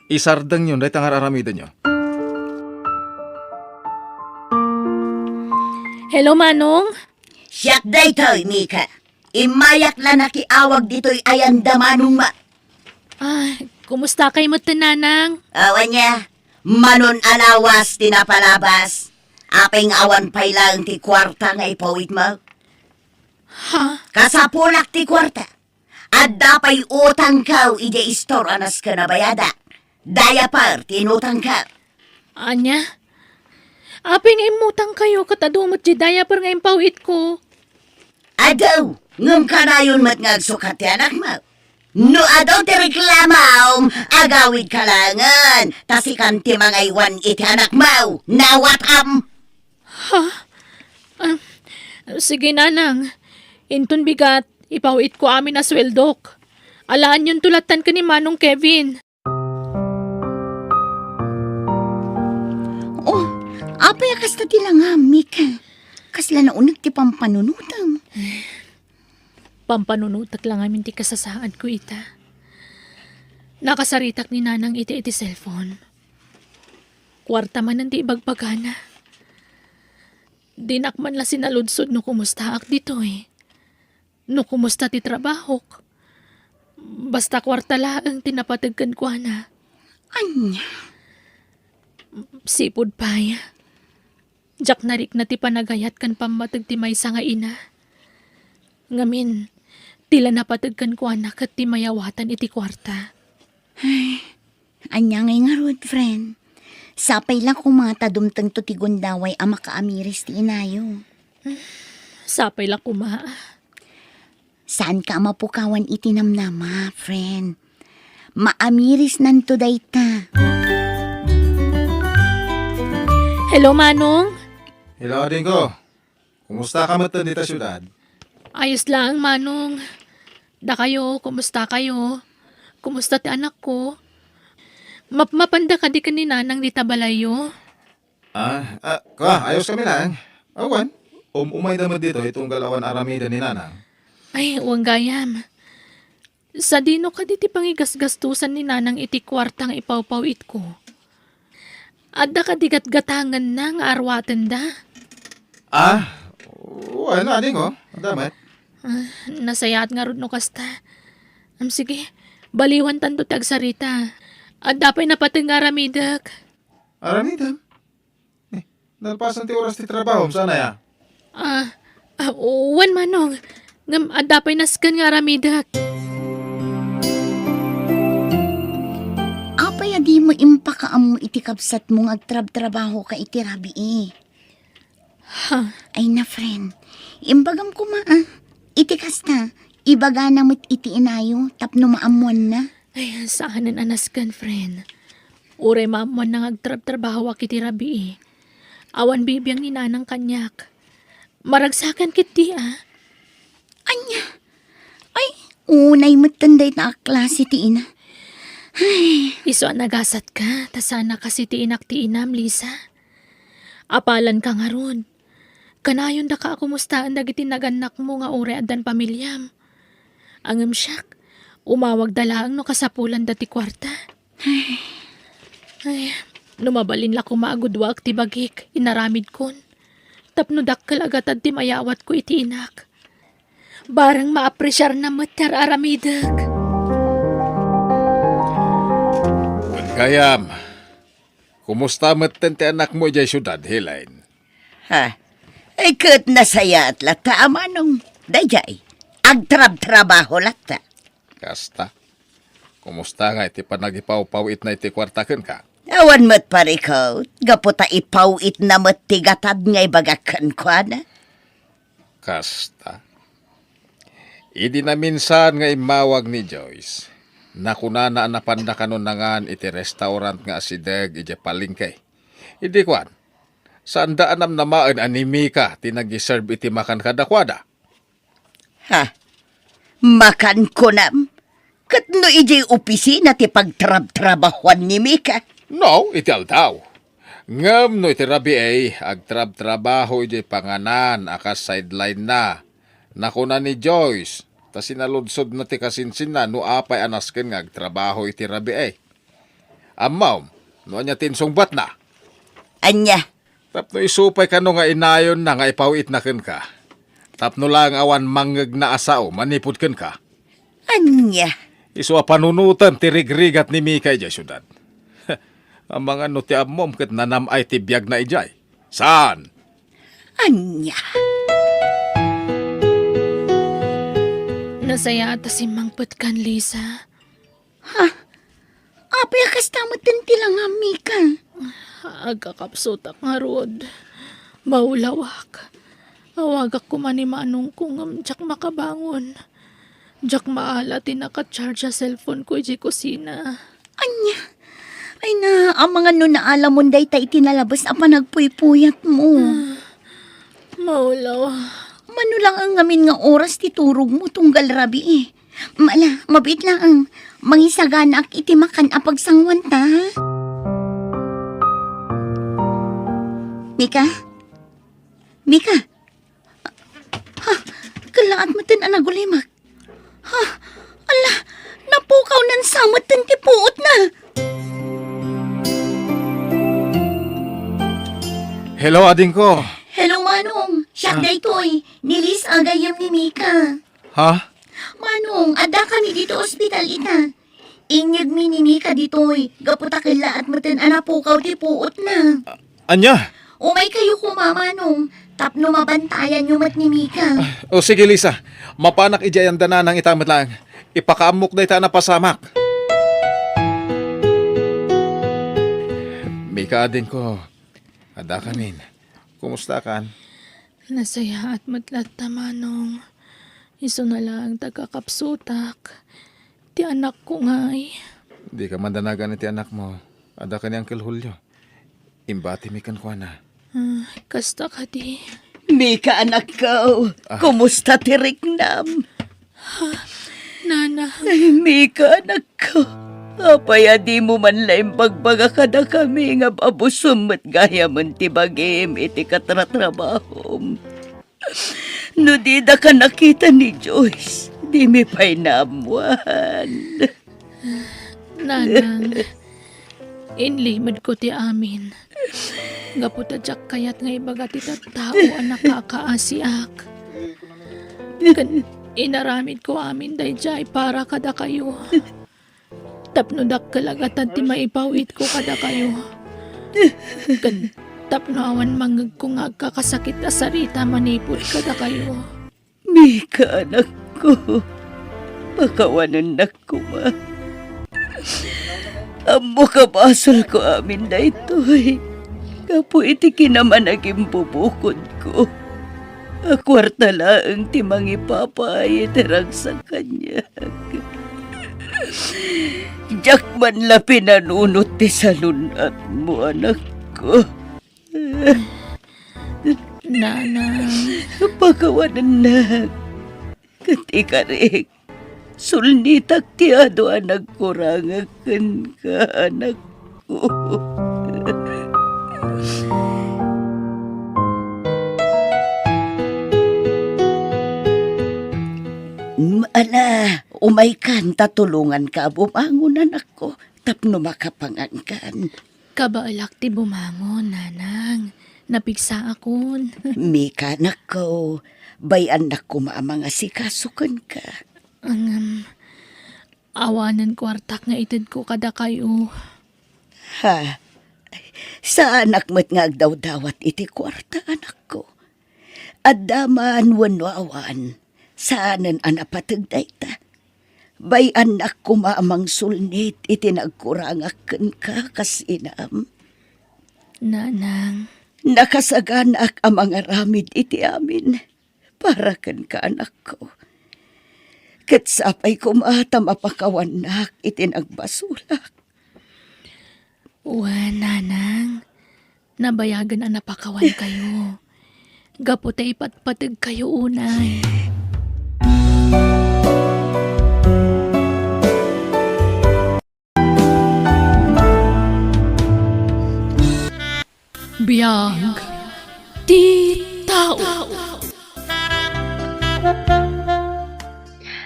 Isardengyon dayta nga ar-aramidenyo. Hello, Manong. Siak daytoy, Mika. Immayak la nakiawag ditoy ayan da manongma. Ah, kumusta kay met, Nanang? Awan nia, manon a lawas ti napalabas. Apay nga awan pay laeng ti kuarta nga ipawitmo? Ha? Kasapulak ti kuarta. Adda pay utangko idiay istor a nasken a bayadak. Diaper ti inutangko. Ania? Apay nga immutangkayo ket adu met ti diaper nga impawitko? Adu, ngem kanayon met nga agsukat ti anakmo. No adu ti reklamom, agawidka laengen, ta sikan ti mangaywan iti anakmo. Nawatam! Ha? Ah, sige, Nanang. Inton bigat, ipawitko amin a sueldok. Alaanyonto lattan ken ni Manong Kevin. Oh, apay a kasta ti langam, Mika? Kasla nauneg ti pampanunotem. Pampanunotek la ngamin ti kasasaadko ita. Nakasaritak ni Nanang iti, iti cellphone. Kuarta manen ti ibagbagana. Dinak man la sinaludsod no kumustaak ditoy. No kumusta ti trabahok. Basta kuarta laeng ti napateg kenkuana. Ania? Sipud pay. Diak narikna ti panagayat ken pammateg ti maysa nga ina. Ngamin, ti la napateg kenkuana ket ti mayawatan iti kuarta. Ay, ania ngay ngarud, friend? Sapay la koma ta dumtengto ti gundaway a makaamiris ti inayo. Sapay la koma. Saanka a mapukawan iti namnama, friend. Maamirisnanto dayta. Hello, Manong. Hello, adingko. Kumusta ka met dita siudad? Ayos lang, Manong. Dakayo, kumusta kayo? Kumusta ti anakko? Mapmapanda kadi ken ni Nanang dita balayyo? Ah, ah, ka, ayos kami lang. Awan, um-umayda met ditoy tunggal awan aramiden ni Nanang. Ay, wen gayam. Sadino kadi ti pangigasgastosan ni Nanang iti kuarta nga ipawpaw-itko? Adda kadi gatgatangenna nga arwatenda? Ah, wen, adingko, adda met. Ah, nasayaat ngarud no kasta. Am, sige, baliwantanto ti agsarita. Adda pay napateg nga aramidek. Aramidem? Eh, nalpasan ti oras ti trabahom, saan aya? Ah, ah, wen, Manong. Ngem adda pay nasken nga aramidek. Apay a dimo impakaammo iti kabsatmo nga agtrabtrabahoka iti rabii? Ha? Ay na, friend. Imbagam koma, ah. Iti kasta, ibagana met iti inayo tapno maammoanna. Ay, saanen a nasken, friend. Uray maammoanna nga agtrabtrabahoak iti rabii. Awan bibiang ni Nanang kaniak. Maragsakan ketdi, a. Ania? Ay, unay metten dayta a klase ti ina. Isu a nagasatka, ta saan a kas iti inak ti inam, Lisa. Apalanka ngarud. Kanayon daka a kumustaen dagiti nagannakmo nga uray addan pamiliam. Ngem siak, umawagda laeng no kasapulanda ti kuarta. Ay, no mabalin la koma a gudwaek ti bagik, inaramidkon. Tapno dakkel a gatad ti mayawatko iti inak. Bareng maapresiarna met ti ar-aramidek. Wen gayam, kumusta metten ti anakmo idiay siudad, Helen? Ha? Ay, ket nasayaat latta a manong. Daydiay, agtrabtrabaho latta. Kasta? Kumusta nga iti panagipawpaw-itna iti kuarta kenka? Awan met parikut, gapu ta ipaw-itna met ti gatad nga ibagak kenkuana. Kasta? Idi naminsan nga immawag ni Joyce, nakunana a napanda kano nangan iti restaurant nga asideg idiay palengke. Idi kuan, saanda a namnamaen a ni Mika ti nag-serve iti makan kadakuada. Ha? Makan kunam? Ket no idiay opisina ti pagtrabtrabahuan ni Mika? No, iti aldaw. Ngem no iti rabii, agtrabtrabaho idiay panganan a kas sideline-na. Nakuna ni Joyce, ta sinaludsodna ti kasinsinna no apay a nasken nga agtrabaho iti rabii. Ammom, no ania ti insungbatna? Ania? Tapno isu pay kano nga inayonna nga ipaw-itna kenka. Tapno laeng awan mangngegna a sao manipud kenka. Ania? Isu a panunoten ti rigrigat ni Mika idiay siudad. Amangan no ti ammom ket nanam-ay ti biagna idiay. Saan? Ania? Nasayaat a simmangpetkan, Lisa. Ha? Apay a kasta metten ti langam, Mika? Agkakapsutak ngarud. Maulawak. Awagak koma ni manongko ngem diak makabangon. Diak maala ti naka-charge a cellphone-ko idiay kusina. Ania? Ay na, amangan no naalamon dayta iti nalabes a panagpuypuyatmo. Ah, maulaw. Mano lang ang ngamin nga oras ti turogmo tunggal rabii? Mala, mabiit laeng. Mangisaganaak iti makan a pagsanguanta, ha? Mika? Mika? Ha? Kallaat metten a nagulimek. Ha? Ala, napukaw nan sa metten ti puotna. Hello, adingko. Hello, Manong. Siak Ah. daytoy. Ni Liz a gayyem ni Mika. Ha? Manong, adda kami dito ospital ita. Inyegmi ni Mika ditoy, gapu ta kellaat metten a napukaw ti puotna. Ania? Umay kayo koma, Manong, tapno mabantayan yo met ni Mika. O sige, Lisa. Mapanak idiay anda nanang ita met laeng. Ipakaammok dayta a napasamak. Mika, adingko. Adda kamin. Kumustakan? Nasayaat met latta, Manong. Isuna laeng ti agkakapsutak. Ti anakko ngay. Dika mandanagan iti anakmo. Adda ken ni Uncle Julio. Imbatimi kenkuana. Ah, kasta kadi. Mika, anakko, Ah. kumusta ti riknam? Ha? Nana. Ay, Mika, anakko. Apay a dimo man la imbagbaga kadakami nga abusom met gayamen ti bagim iti katratrabahom? No didaka nakita ni Joyce, dimi pay naammuan. Nanang, inlimedko ti amin. Gapu ta diak kayat nga ibaga ti tattao a nakakaasiak. Ken inaramidko amin daydiay para kadakayo. Tapno dakkel a gatad ti maipaw-itko kadakayo. Ken tapno awan mangngegko nga agkakasakit a sarita manipud kadakayo. Mika, anakko, pakawanennak koma. Ammok a basolko amin daytoy gapu iti kinamanagimbubukodko a kuarta laeng ti mangipapay iti ragsak kaniak. Diak man la pinanunot ti salun-atmo, anakko. Nanang. Pakawanennak ket ikarik. Sulnitak ti adu a nagkurangak kenka, anakko. Mm, ala, umaykan ta tulonganka a bumangon, anakko, tapno makapangankan. Kabaelak ti bumangon, nanang. Napigsaakon. Mika, anakko, bay-annak koma a mangasikaso kenka. Ngem, awanen kuartak nga itedko kadakayo. Ha? Saanak met nga agdawdawat iti kuarta, anakko. Adda man wenno awan, saanen a napateg dayta. Bay-annak koma a mangsulnit iti nagkurangak kenka kas inam. Nanang. Nakasaganak a mangaramid iti amin para kenka, anakko. Ket sapay koma ta mapakawannak iti nagbasolak. Wen, nanang, nabayagen a napakawankayo. Gapu ta ipatpategkayo unay. Biag ti tao.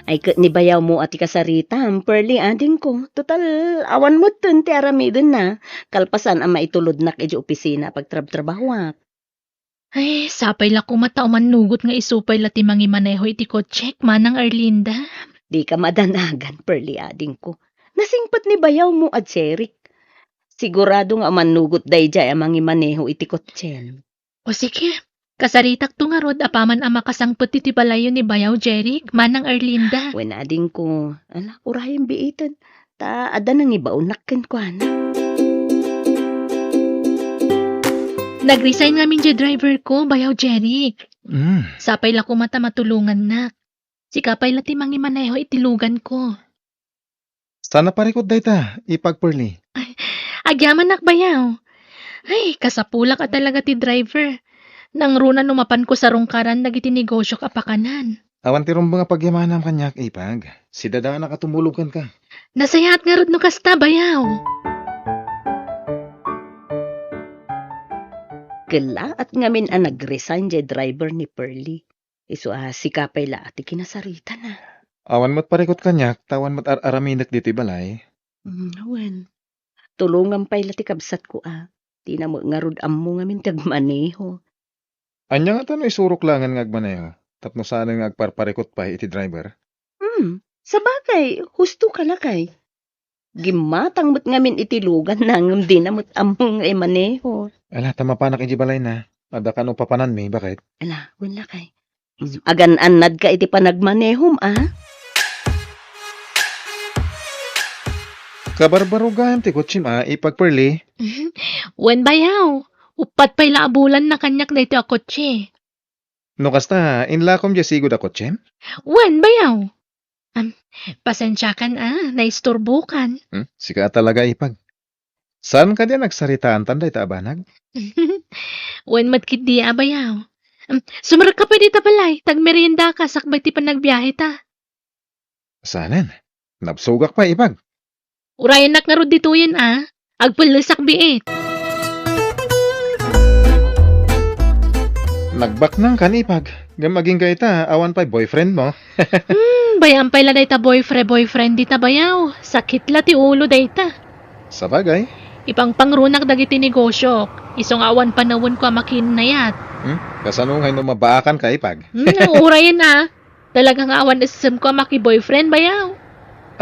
Ay, ket ni bayawmo a ti kasaritam, Pearly, adingko. Total, awan metten ti aramidenna. Kalpasan a maitulodnak idiay opisina a pagtrabtrabahuak. Ay, sapay la koma ta umannugot nga isu pay la ti mangimaneho iti kotsek, Manang Erlinda. Dika madanagan, Pearly, adingko. Nasingpet ni bayawmo a Jeric. Sigurado nga umannugot daydiay a mangimaneho iti kotsem. O sige, kasaritakto ngarud apaman a makasangpet iti balayyo ni bayaw Jeric, Manang Erlinda. Wen, adingko, ala, urayen biiten, ta adda nangibaonnak kenkuana. Nag-resign ngamin diay driver ko, bayaw Jeric. Mm. Sapay la koma ta matulongannak. Sika pay la ti mangimaneho iti lugan ko. Saan a parikut dayta, ipag Pearly? Ay, agyamanak bayaw. Ay, kasapulak a talaga ti driver. Nangruna no mapanko sarungkaran dagiti negosiok a pakanan. Awan ti rumbeng a pagyamanam kaniak, ipag. Sidadanak a tumulog kenka. Nasayaat ngarud no kasta, bayaw. Kellaat ngamin a nag-resign diay driver ni Pearly. Isu a sika pay la ti kinasaritana. Awan met parikut kaniak, ta awan met ar-aramidek ditoy balay. Mm, wen. Tulongam pay la ti kabsatko a. Dina met ngarud ammo ngamin ti agmaneho. Ania ngata no isurok laengen nga agmaneho, tapno saanen nga agparparikut pay iti driver? Hmm, sabagay, husto ka lakay. Gimmatang met ngamin iti luganna ngem dina met ammo nga imaneho. Ala, ta mapanak idiay balayna. Adda kano papananmi, baket? Ala, wen lakay. Mm, agan-annadka iti panagmanehom, a? Kabarbaro gayam ti kotsem, a, ipag Pearly? Wen, bayaw. Uppat pay la a bulan na kaniak daytoy a kotse. No kasta, inlakom diay sigud a kotsem? Wen, bayaw. Am, pasensiakan a, naisturbokan. Hmm? Sika a talaga, ipag. Saan kadi a nagsaritaantan dayta a banag? Wen met ketdi a, bayaw. Am, sumrekka pay dita balay, ta agmeriendaka sakbay ti panagbiaheta. Saanen? Nabsogak pay, ipag. Urayennak ngarud ditoyen a. Agpellesak biit. Nagbaknangkan, ipag. Ngem agingga ita, awan pay boyfriend mo. Hmm, bay-am pay la dayta boyfriend, boyfriend dita bayaw. Sakit la ti ulo dayta. Sabagay. Ipangpangrunak dagiti negosiok. Isu nga awan panawenko a makiinnayat. Hmm? Kasano ngay no mabaakanka, ipag? Hmm, urayen a. Talaga nga awan essemko a maki-boyfriend, bayaw.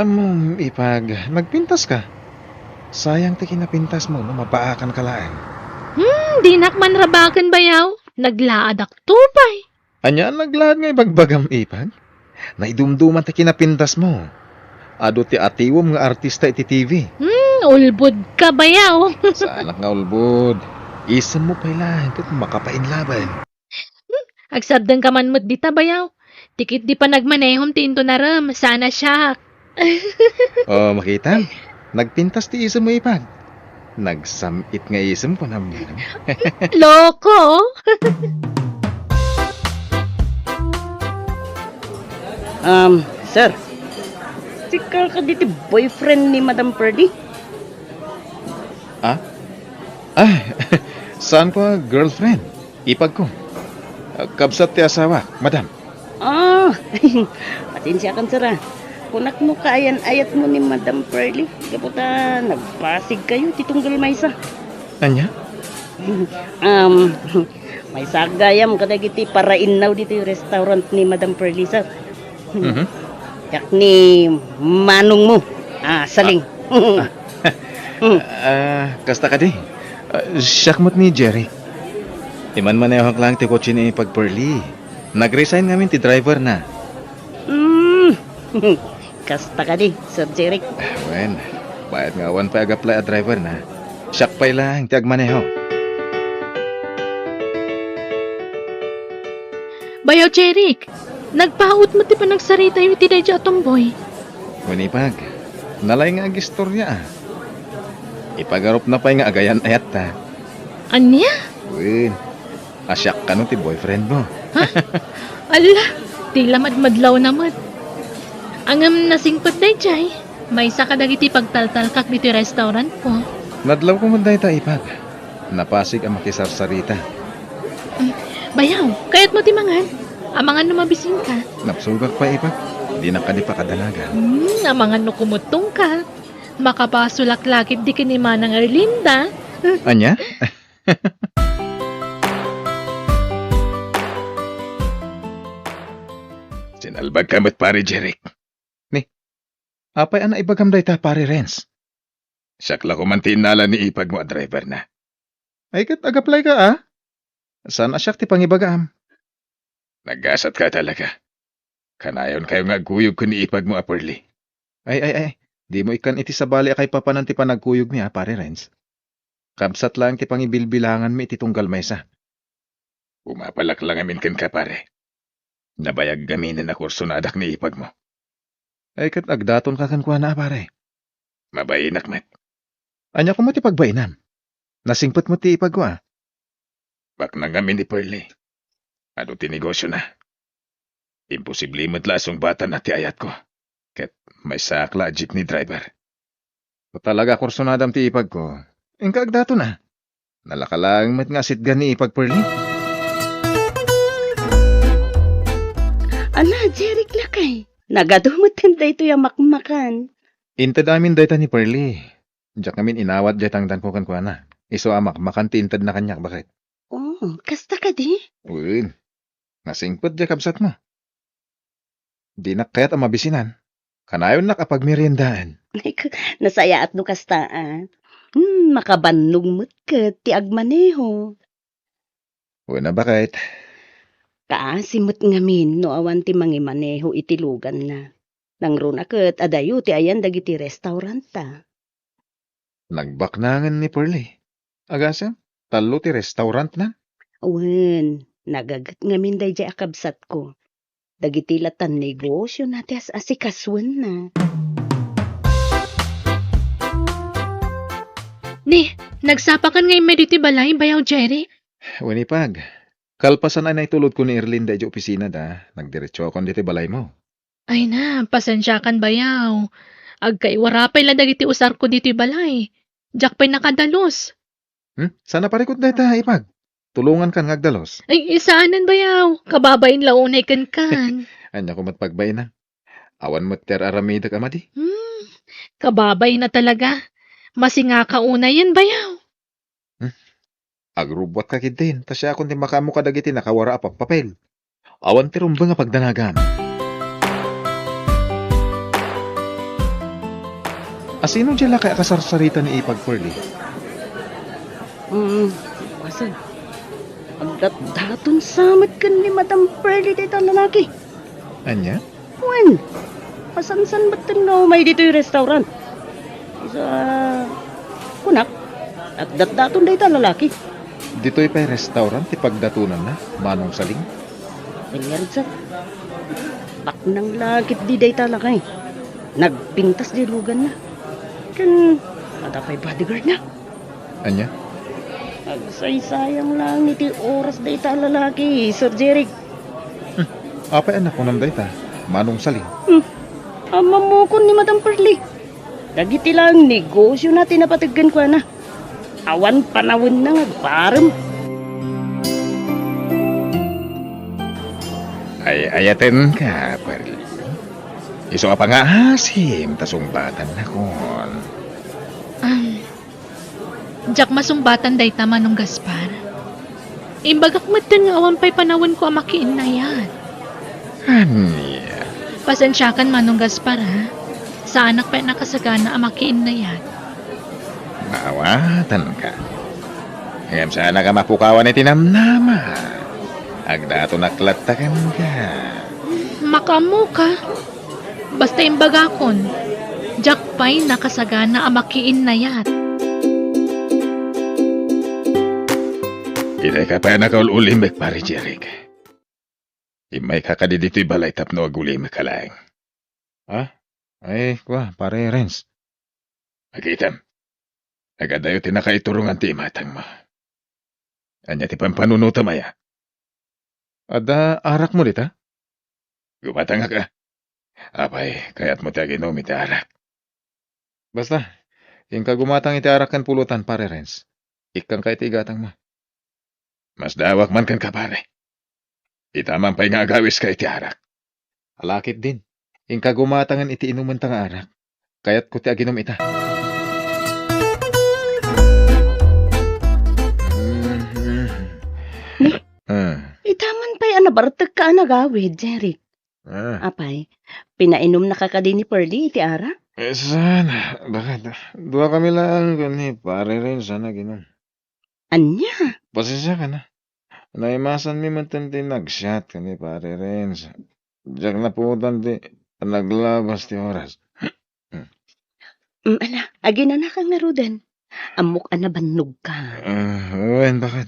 Ammom, ipag, nagpintaska. Sayang ti kinapintasmo no mabaakanka laeng. Hmm, dinak man rabaken, bayaw. Naglaadak to pay. Ania a naglaad nga ibagbagam, ipag? Naidumduman ti kinapintasmo. Adu ti atiwem nga artista iti T V. Hmm, ulbod ka, bayaw. Saanak nga ulbod. Isemmo pay laeng ket makapainlaben. Hmm, agsardengka man met dita, bayaw. Ti ketdi panagmanehom ti intonarem, saan a siak. Oh, makita? Nagpintas ti isemmo, ipag. Nagsam-it nga isem, kunam. Loko! Um, sir. Pikal ka diti boyfriend ni Madam Pearly? Ah? Ah, saan ko a girlfriend? Ipag ko. Ah, kabsat ti asawak, madam. Ah, pasensiakan, sir, ah. Kunak no kaayan-ayat mo ni Madam Pearly. Gapu ta nagpasig kayo ti tunggal maysa. Anya? Um, maysa gayam kadagiti parainnaw ditoy restaurant ni Madam Pearly, sir. Mhm. Diak ni manong mo. Ah, Saling. Ah. Ah, kasta kadi. Ah, siak met ni Jerry. Imanmanehak lang ti kotse ni Ipag Pearly. Nag-resign ngamin ti driver na. Hmm. Kasta kadi, Sir Jeric. Ah, wen, bayat nga awan pay agaplay a driver na. Siak pay lang ti agmaneho. Bayaw Jeric, nagpaut met ti panagsaritatayo iti daydiay a tomboy. Wen, Ipag, nalay nga agistoria, ah. Ipagarupna pay nga agayan-ayatta. Ania? Wen, a siak kano ti boyfriend mo. Ha? Ala, ti la madmadlawna met. Ngem nasingpet daydiay, maysa kadagiti pagtaltalkak ditoy restaurantko. Nadlawko met dayta, Ipag. Napasig a makisarsarita. Mm, bayaw, kayatmo ti mangan? Amangan no mabisinka. Napsugak pay, Ipag. Dinak kadi pakadanagan. Hmm, amangan no kumuttongka. Makabasolak la ketdi ken ni Manang Erlinda. Ania? Sinalbagka met, Pare Jeric. Ni, apay a naibagam dayta, Pare Renz? Siak la koma ti innala ni ipagmo a driver na. Ay, ket agaplayka, a? Saan a siak ti pangibagam? Nagasatka talaga. Kanayonkayo nga agkuyog ken ni ipagmo a Pearly. Ay, ay, ay. Dimo ikkan iti sabali a kaipapanan ti panagkuyogmi, a, Pare Renz. Kabsat laeng ti pangibilbilanganmi iti tunggal maysa. Umapalak la ngamin kenka, pare. Nabayag ngaminen a kursonadak ni ipagmo. Ay, ket agdatonka kenkuana, a, pare. Mabainak met. Ania koma ti pagbainam? Nasingpet met ti ipagko, a. Baknang ngamin ni Pearly. Adu ti negosiona. Imposible met la a sungbatanna ti ayatko. Ket maysaak la a jeepney driver. No talaga a kursonadam ti ipagko, inka agdaton, a. Nalaka laeng met nga asitgan ni ipag Pearly. Ala, Jeric lakay. Nagadu met daytoy a makmakan. Inted amin dayta ni Pearly. Diak ngamin inawat diay tangdanko kenkuana. Isu a makmakan ti intedna kaniak, baket. Oh, kasta kadi? Wen. Nasingpet diay kabsatmo. Dinak kayat a mabisinan. Kanayonnak a pagmeriendaen. Ay, k-, nasayaat no kasta, a. Hmm, makabannog met ket ti agmaneho. Wen a, baket. Kaasi met ngamin no awan ti mangimaneho iti luganna. Nangruna ket adayo ti ayan dagiti restauranta. Nagbaknangen ni Pearly. Agasem, tallo ti restaurantna? Wen, nagaget ngamin daydiay a kabsatko. Dagiti latan negosiona ti as-asikasuenna. Ni, nagsapakan nga immay ditoy balay, bayaw Jeric? Wen, ipag. Kalpasan a naitulodko ni Erlinda idiay opisinada, nagdiretsokon ditoy balaymo. Ay na, pasensiakan bayaw. Agkaiwara pay la dagiti usarko ditoy balay. Diak pay nakadalus. Hmm? Saan a parikut dayta, ipag? Tulongankan nga agdalus. Ay, saanen bayaw. Kababain la unay kenkan. Ania koma ti pagbainam? Awan met ti ar-aramidek a madi. Hmm, kababain a talaga. Masingaka unayen bayaw. Hmm? Agrubbuatka ketdin, ta siakon ti makaammo kadagiti nakawara a pappapel. Awan ti rumbeng a pagdanagam. Asino diay lakay a kasarsarita ni ipag Pearly? Mm, basen. Agdatdaton sa met ken ni Madam Pearly dayta lalaki. Ania? Wen, masansan metten nga umay ditoy restaurant. Isu a, kunak, agdatdaton dayta lalaki. Ditoy pay restaurant ti pagdatonanna, Manong Saling? Wen ngarud, sir. Baknang la ketdi dayta lakay. Nagpintas diay luganna. Ken adda pay bodyguardna. Ania? Agsaysayang laeng iti oras dayta a lalaki, Sir Jeric. Hmm. Apay a nakunam dayta, Manong Saling? Hmm. Ammamokon ni Madam Pearly. Dagiti laeng negosiona ti napateg kenkuana. Awan panawenna nga agparem. Ay-ayatenka, Pearly. Isu a pangaasim ta sungbatannakon. Um, Diak masungbatan dayta, Manong Gaspar. Imbagak metten nga awan pay panawenko a makiinnayat. Ania? Pasensiakan, Manong Gaspar, ha? Saanak pay a nakasagana a makiinnayat. Maawatanka. Ngem saanak a mapukawan iti namnama. Agdatonak latta kenka. Makaammoka. Basta imbagakon, diak pay nakasagana a makiinnayat. Itay ka pay a nakaul-ulimek, Pare Jeric. Immayka kadi ditoy balay tapno agulimek laeng. Ha? Ay, kua, Pare Renz. Makitam. Nagadayo ti nakaiturongan ti imatangmo. Ania ti pampanunotem aya? Adda arakmo dita? Gumatangak a. Apay, kayatmo ti aginom iti arak? Basta, inka gumatang iti arak ken pulutan, Pare Renz. Ikkanka iti igatangmo. Masdaawak man kenka, pare. Ita man pay nga agawiska iti arak. Ala ketdin, inka gumatangen iti inumenta nga arak. Kayatko ti aginom ita. Ni, Ah. Ita man pay a nabartekka a nagawid, Jeric. Ah. Apay, pinainumnaka kadi ni Pearly iti arak? Eh, saan? Bakit? Dua kami laeng ken ni Pare Renz a nag-inum. Ania? Pasensiakan a. Naimasanmi metten ti nagsiat ken ni Pare Renz. Diak napuotan ti naglabas ti oras. Mm, ala, aginanaka ngaruden. Ammok a nabannogka. Ah, wen, bakit?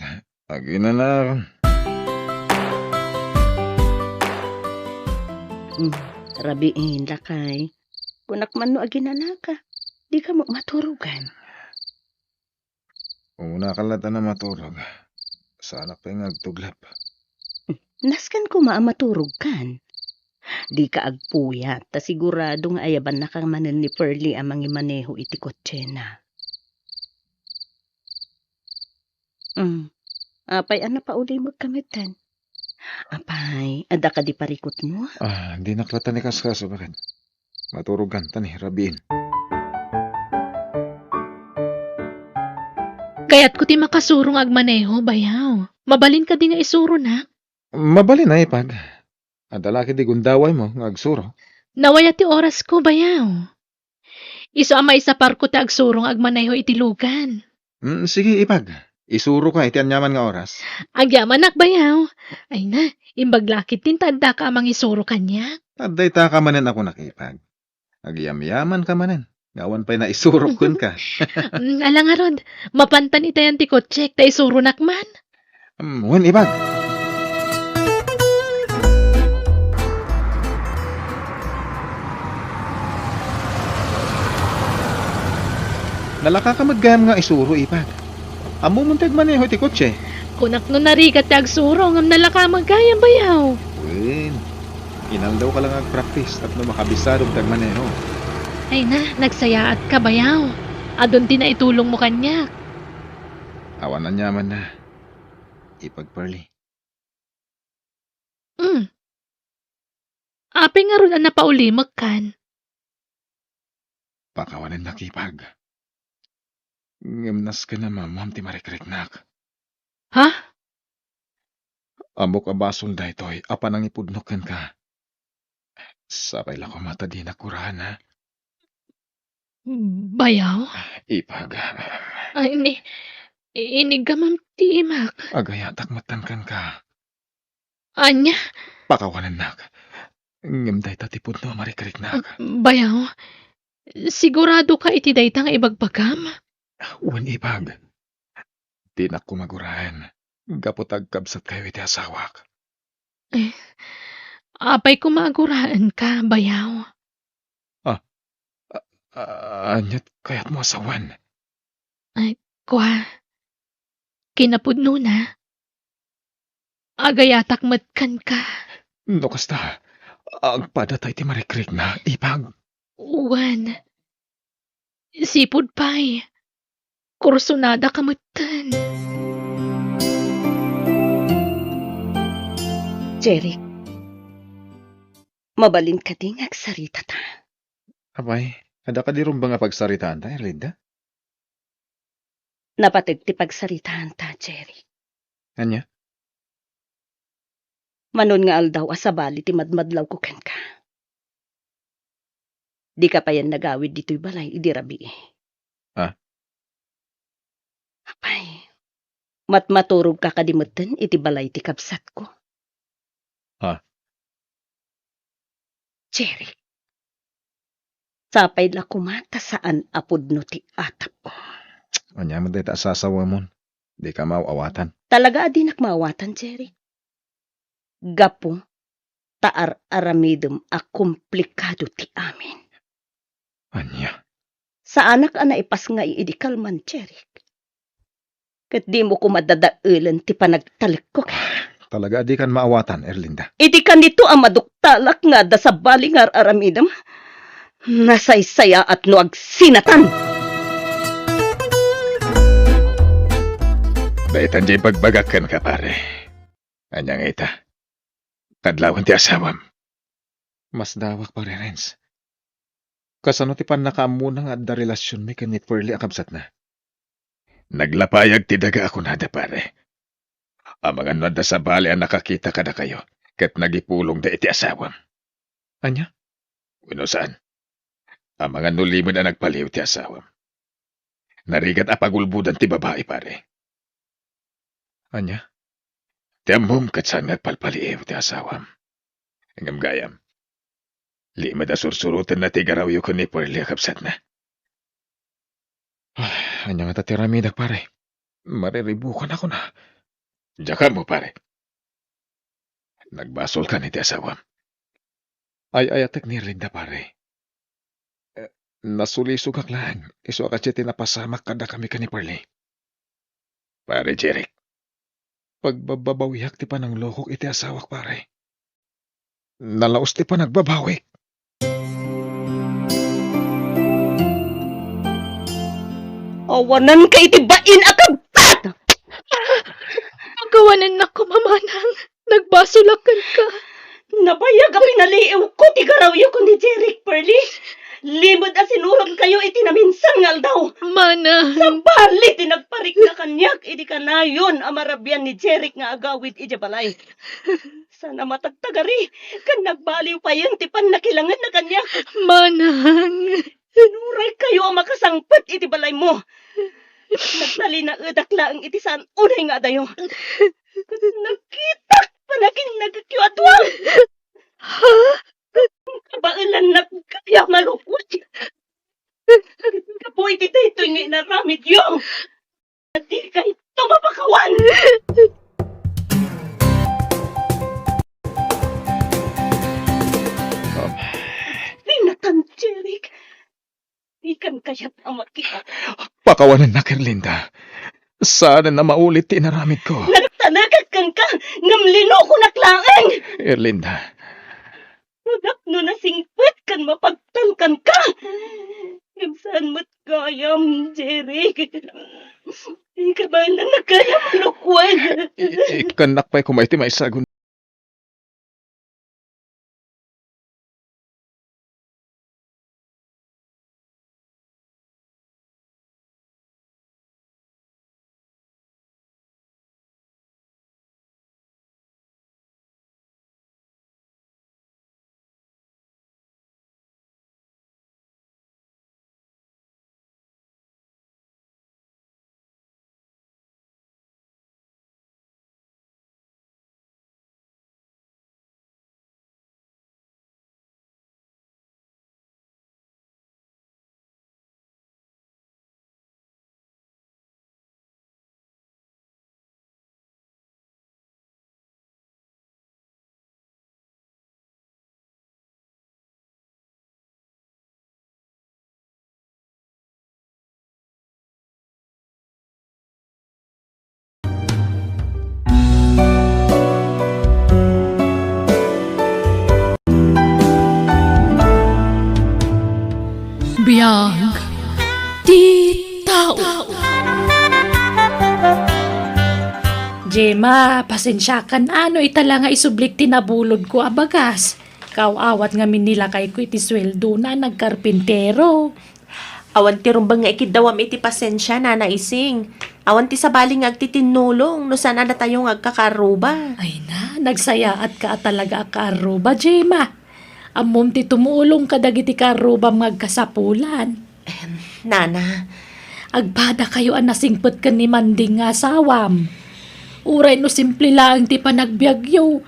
Aginanakon. Mm, rabiin, lakay. Kunak man no aginanaka. Dika met maturogan. Umunaka latta a maturog. Saanak pay nga agtuglep. Nasken koma a maturogkan. Dika agpuyat, ta sigurado nga ayabannaka manen ni Pearly a mangimaneho iti kotsena. Mm. Apay a napaulimekka metten? Apay, adda kadi parikutmo? Ah, dinak latta ni kaskaso, bakit? Maturogkan, ta ni, rabiin. Kayatko ti makasuro nga agmaneho, bayaw. Mabalin kadi nga isuronak? Mabalin a, ipag. Adda la kadi gundawaymo nga agsuro? Nawaya ti orasko, bayaw. Isu a maisaparko ti agsuro nga agmaneho iti lugan. Mm, sige, ipag. Isuroka iti aniaman nga oras. Agyamanak, bayaw. Ay na, imbag la ketdin ta addaka a mangisuro kaniak. Adda itaka manen a kunak, ipag. Agyamyamanka manen. Nga awan pay naisurok kenka. Mm, ala ngarud, mapantan itayan ti kotsek ta isuronak man. Mm, wen, ipag. Nalakaka met gayam nga isuro, ipag. Ammom ti agmaneho iti kotse? Kunak no narigat ti agsuro, ngem nalaka met gayam, bayaw. Wen, inaldawka la nga agpraktis tapno makabisadom ti agmaneho. Ay na, nagsayaatka, bayaw. Adun ti naitulongmo kaniak. Awan aniamanna, ipag Pearly. Mm. Apay ngarud a napaulimekkan? Pakawanennak, ipag. Ngem nasken a maammoam ti marikriknak. Ha? Ammok a basol daytoy a panangipudnok kenka. Sapay la koma ta dinak guraen, ha? Bayaw? Ipag. Ay, ni, iniggamam ti imak. Agayatak metten kenka. Ania? Pakawanennak. Ngem dayta ti pudno a marikriknak. Bayaw, siguradoka iti dayta nga ibagbagam? Wen, ipag. Dinak koma guraen, gapu ta agkabsatkayo iti asawak. Eh, apay koma a guraenka, bayaw? Ah, a-, a-, ania ti kayatmo a sawen? Ay, kua, kinapudnona, agayatak met kenka. No kasta, Agpadata iti marikrikna, ipag. Wen, sipud pay, kursunada ka metten. Jeric, mabalin kadi nga agsaritata? Apay, adda kadi rumbeng a pagsaritaanta, Erlinda? Napateg ti pagsaritaanta, Jeric. Ania? Manon nga aldaw a sabali ti madmadlawko kenka. Dika payen nagawid ditoy balay idi rabii. Ah? Apay, matmaturogka kadi metten iti balay ti kabsatko? Ah? Jeric, sapay la koma ta saan a pudno ti atapko. Ania met dayta a sasawamon? Dika maaw-awatan. Talaga a dinak maawatan, Jeric. Gapu ta ar-aramidem a komplikado ti amin. Ania? Saanak a naipasngay idi kalman, Jeric. Ket dimo koma dadaelen ti panagtalekko. Talaga a dikan maawatan, Erlinda. Idi kanito a maduktalak nga adda sabali nga ar-aramidem, nasaysayaat no agsinatan. Daytan diay ibagbagak kenka, pare. Ania nga ita? Kadlawen ti asawam. Masdawak, Pare Renz. Kasano ti pannakaammona nga adda relasionmi ken ni Pearlie a kabsatna? Naglapayag ti daga a kunada, pare. Amangan no adda sabali a nakakita kadakayo ket nagipulongda iti asawam. Ania? Wenno saan? Amangan no limed a nagpaliw ti asawam. Narigat a pagulbodan ti babai, pare. Ania? Ti ammom ket saan nga agpalpaliiw ti asawam. Ngem gayam, limed a sursurotenna ti garawyo ken ni Pearlie a kabsatna. Ah, ania ngata ti aramidak, pare? Mariribukan a kuna. Diak ammo, pare. Nagbasolkan iti asawam. Ay-ayatek ni Erlinda, pare. Eh, nasulisogak laeng, isu a kasdiay ti napasamak kadakami ken ni Pearlie. Pare Jeric, pagbababawiak ti pananglokok iti asawak, pare. Nalaus ti panagbabawik. Awanenka iti bain a kabsat! Pakawanennak koma, manang. Nagbasolak kenka. Nabayag a pinaliiwko ti garawyo ken ni Jeric, Pearlie. Limed a sinurokayo iti naminsan nga aldaw. Manang. Sabali ti nagparikna kaniak idi kanayon a marabian ni Jeric nga agawid idiay balay. Saan a matagtagari, ken nagbaliw payen ti pannakilangenna kaniak. Manang. Sinuraykayo a makasangpet iti balaymo. Nagtalinaedak laeng iti saan unay nga adayo. Nakitak panakinnagekyo a dua. Ha? Kabaelannak gayam a lukwen. Gapu iti daytoy nga inaramidyo. Dikayto mapakawan! Dinatan, Jeric. Dikan kayat a makitak. Pakawanennak, Erlinda. Saanen a maulit ti inaramidko. Nagtalekak kenka, ngem linukonak laeng. Erlinda. Tapno nasingpet ken mapagtalkanka. Ngem saan met gayam, Jeric. Ikabaelannak gayam a lukwen. I-, i-, ikkannak pay koma iti maysa a gun- Ag ti tao. Gemma, pasensiakan a no ita la nga isublik ti nabulodko a bagas. Kaaw-awat ngamin ni lakayko iti sueldona a nagkarpintero. Awan ti rumbeng nga ikiddawam iti pasensia, Nana Ising. Awan ti sabali nga agtitinnulong no saan a datayo nga agkakaarruba. Ay na, nagsayaatka a talaga a kaarruba, Gemma. Ammom ti tumulong kadagiti kaarrubam nga agkasapulan. Ahem, Nana. Agpadakayo a nasingpet ken ni Manding nga asawam. Uray no simple laeng ti panagbiagyo,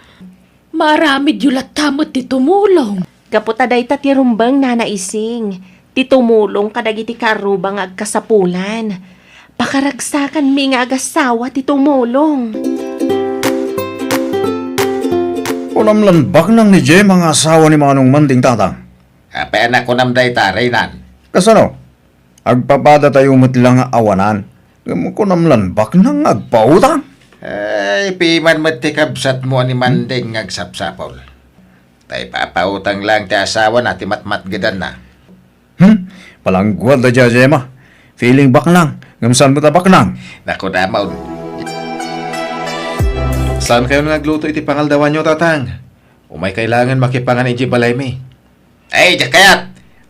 maaramidyo latta met ti tumulong. Gapu ta dayta ti rumbeng, Nana Ising, ti tumulong kadagiti kaarruba nga agkasapulan. Pakaragsakanmi nga agassawa ti tumulong. Kunam lan baknang ni Gemma nga asawa ni Manong Manding, Tatang. Apay a nakunam dayta, Reynan? Kasano? Agpapadatayo met la nga awanan. Ngem kunam lan baknang nga agpautang. Ay, piman met ti kabsatmo a ni Manding nga agsapsapul. Ta ipapautang laeng ti asawana ti matmatgedanna. Hmm? Palangguad da, Gemma. Feeling baknang. Ngem saan met a baknang? Naku, damon. Saankayon nga agluto iti pangaldawanyo, Tatang? Umay kailangan makipangan idiay balaymi. Ay, diak kayat!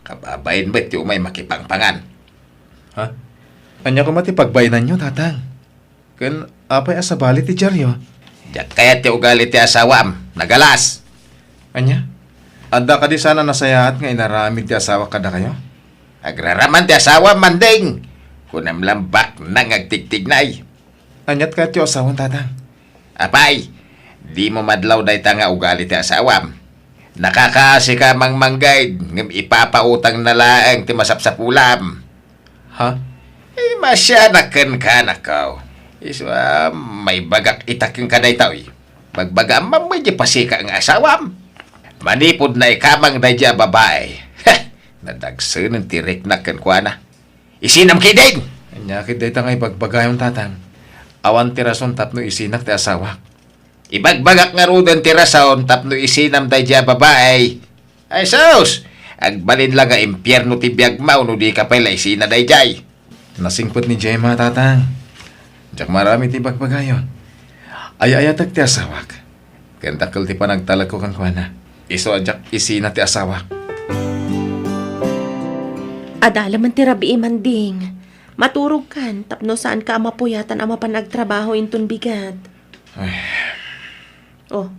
Kababain met ti umay makipangpangan. Ha? Ania koma ti pagbainanyo, Tatang? Ken apay a sabali ti diaryo? Diak kayat ti ugali ti asawam. Nagalas! Ania? Adda kadi saan a nasayaat nga inaramid ti asawak kadakayo? Agraraman ti asawam, Manding! Kunam lang baknang nga agtigtignay. Aniat kayatyo a sawen, Tatang? Apay, dimo madlaw dayta nga ugali ti asawam. Nakakaasika a mangmanggayad, ngem ipapautangna laeng ti masapsapulam. Ha? Eh, masianak kenka, nakaw. Isu a, maibagak ita kenka daytoy. Bagbagaam man met diay pasika nga asawam. Manipud naikamang daydiay a babai. Heh, nadagsenen ti riknak kenkuana. Isinam ketdin! Ania ketdi dayta nga ibagbagayon, Tatang? Awan ti rason tapno isinak ti asawak. Ibagbagak ngaruden ti rason tapno isinam daydiay a babai. Ay sus! Agbalin la nga impierno ti biagmo no dika pay la isina daydiay. Nasingpet ni Gemma, Tatang. Diak maaramid ti ibagbagayon. Ay-ayatek ti asawak. Ken dakkel ti panagtalekko kenkuana. Isu a diak isina ti asawak. Adda laeng ti rabii, Manding. Maturogkan tapno saanka a mapuyatan a mapan agtrabaho inton bigat. Ay. Oh,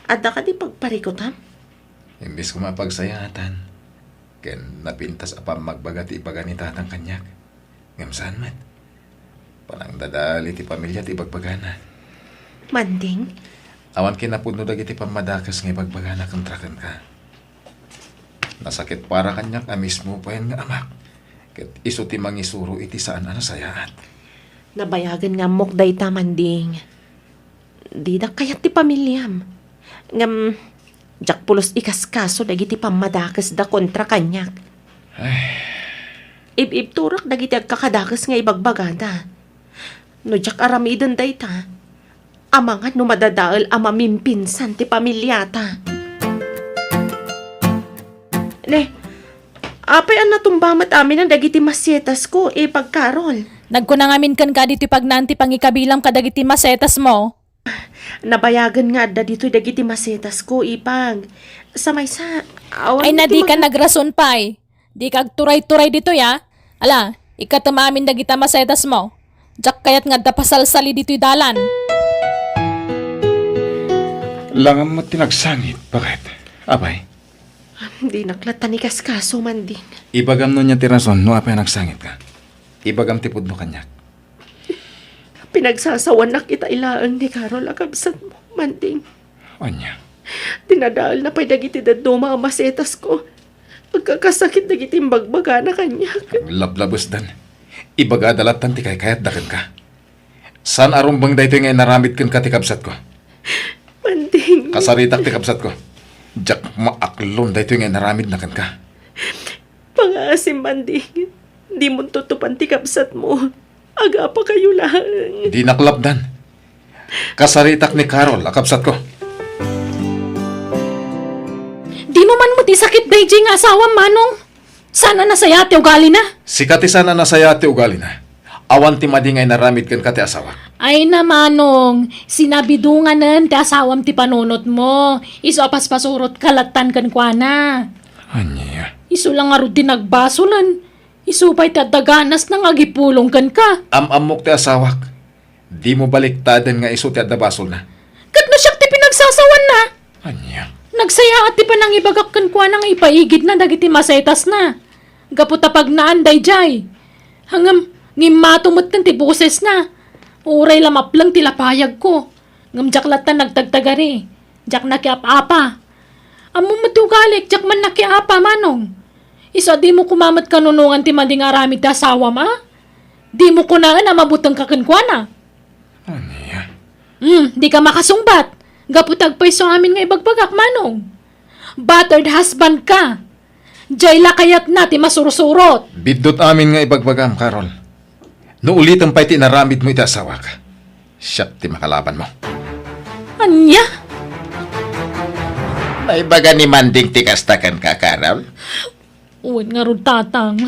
adda kadi pagparikutam? Imbes koma a pagsayaatan, ken napintas a pammagbaga ti ibaga ni Tatang kaniak. Ngem saan met. Panangdadael iti pamilya ti ibagbagana. Manding? Awan kinapudno dagiti pammadakes nga ibagbagana kontra kenka. Nasakit para kaniak a mismo payen nga amak, ket isu ti mangisuro iti saan a nasayaat. Nabayagen nga ammok dayta, Manding. Dida kayat ti pamiliam. Ngem, diak pulos ikaskaso dagiti pammadakesda kontra kaniak. Ay. Ib-ibturak dagiti agkakadakes nga ibagbagada. No diak aramiden dayta, amangan no madadael a mamimpinsan ti pamiliata. Ne, apay a natumba met amin dagiti masetasko, Ipag Carol? Nagkuna ngamin kenka ditoy pagnaan ti pangikabilam kadagiti masetasmo. Nabayagen nga adda ditoy dagiti masetasko, Ipag. Sa maysa, awan Ay, na, dika nagrason pay. Dika agturay-turay ditoy, a. Ala, ikkatem amin dagita masetasmo. Diak kayat nga adda pasalsali ditoy dalan. Langam met ti nagsangit, baket. Apay? Dinak latta ikaskaso, Manding. Ibagam no ania ti rason no apay a nagsangitka. Ibagam ti pudno kaniak. Pinagsasawanak ita laeng ni Carol a kabsatmo, Manding. Ania? Dinadaelna pay dagiti dadduma a masetasko. Agkakasakit dagiti imbagbagana kaniak. Aglablabesdan. Ibagada lattan ti kaykayatda kenka. Saan a rumbeng daytoy nga inaramid kenka ti kabsatko. Manding. Kasaritak ti kabsatko. Diak maaklon daytoy nga inaramidna kenka. Pangaasim, Manding. Dimon tutupan ti kabsatmo. Agapakayo laeng. Dinak lapdan. Kasaritak ni Carol a kabsatko. Dimo man met isakit daydiay nga asawam, Manong. Saan a nasayaat ti ugalina? Sika ti saan a nasayaat ti ugalina. Awan ti madi nga inaramid kenka ti asawak. Ay na, Manong, sinabidonganen ti asawam ti panunotmo. Isu a paspasurotka lattan kenkuana. Ania? Isu la ngarud ti nagbasolen. Isu pay ti adda ganasna nga agipulong kenka. Am-ammok ti asawak. Dimo baliktaden nga isu ti adda basolna. Ket no siak ti pinagsasawanna? Ania? Nagsayaat ti panangibagak kenkuana nga ipaigidna dagiti masetasna. Gapu ta pagnaan daydiay. Ngem, ngimmato met ken ti bosesna. Uray la mapleng ti lapayagko. Ngem diak latta nagtagtagari. Diak nakiap-apa. Ammom met ti ugalik, diak man nakiapa, Manong. Isu a dimo koma met kanunongan ti madi nga aramid ti asawam, a? Dimo kunaen a mabutengka kenkuana. Ania? Hmm, dika makasungbat. Gapu ta agpayso amin nga ibagbagak, Manong. Battered husband ka. Diay la kayatna ti masursurot. Biddut amin nga ibagbagam, Carol. No ulitem pay ti inaramidmo iti asawak, siak ti makalabanmo. Ania? Naibaga ni Manding ti kasta kenka, Carol? Wen ngarud, Tatang.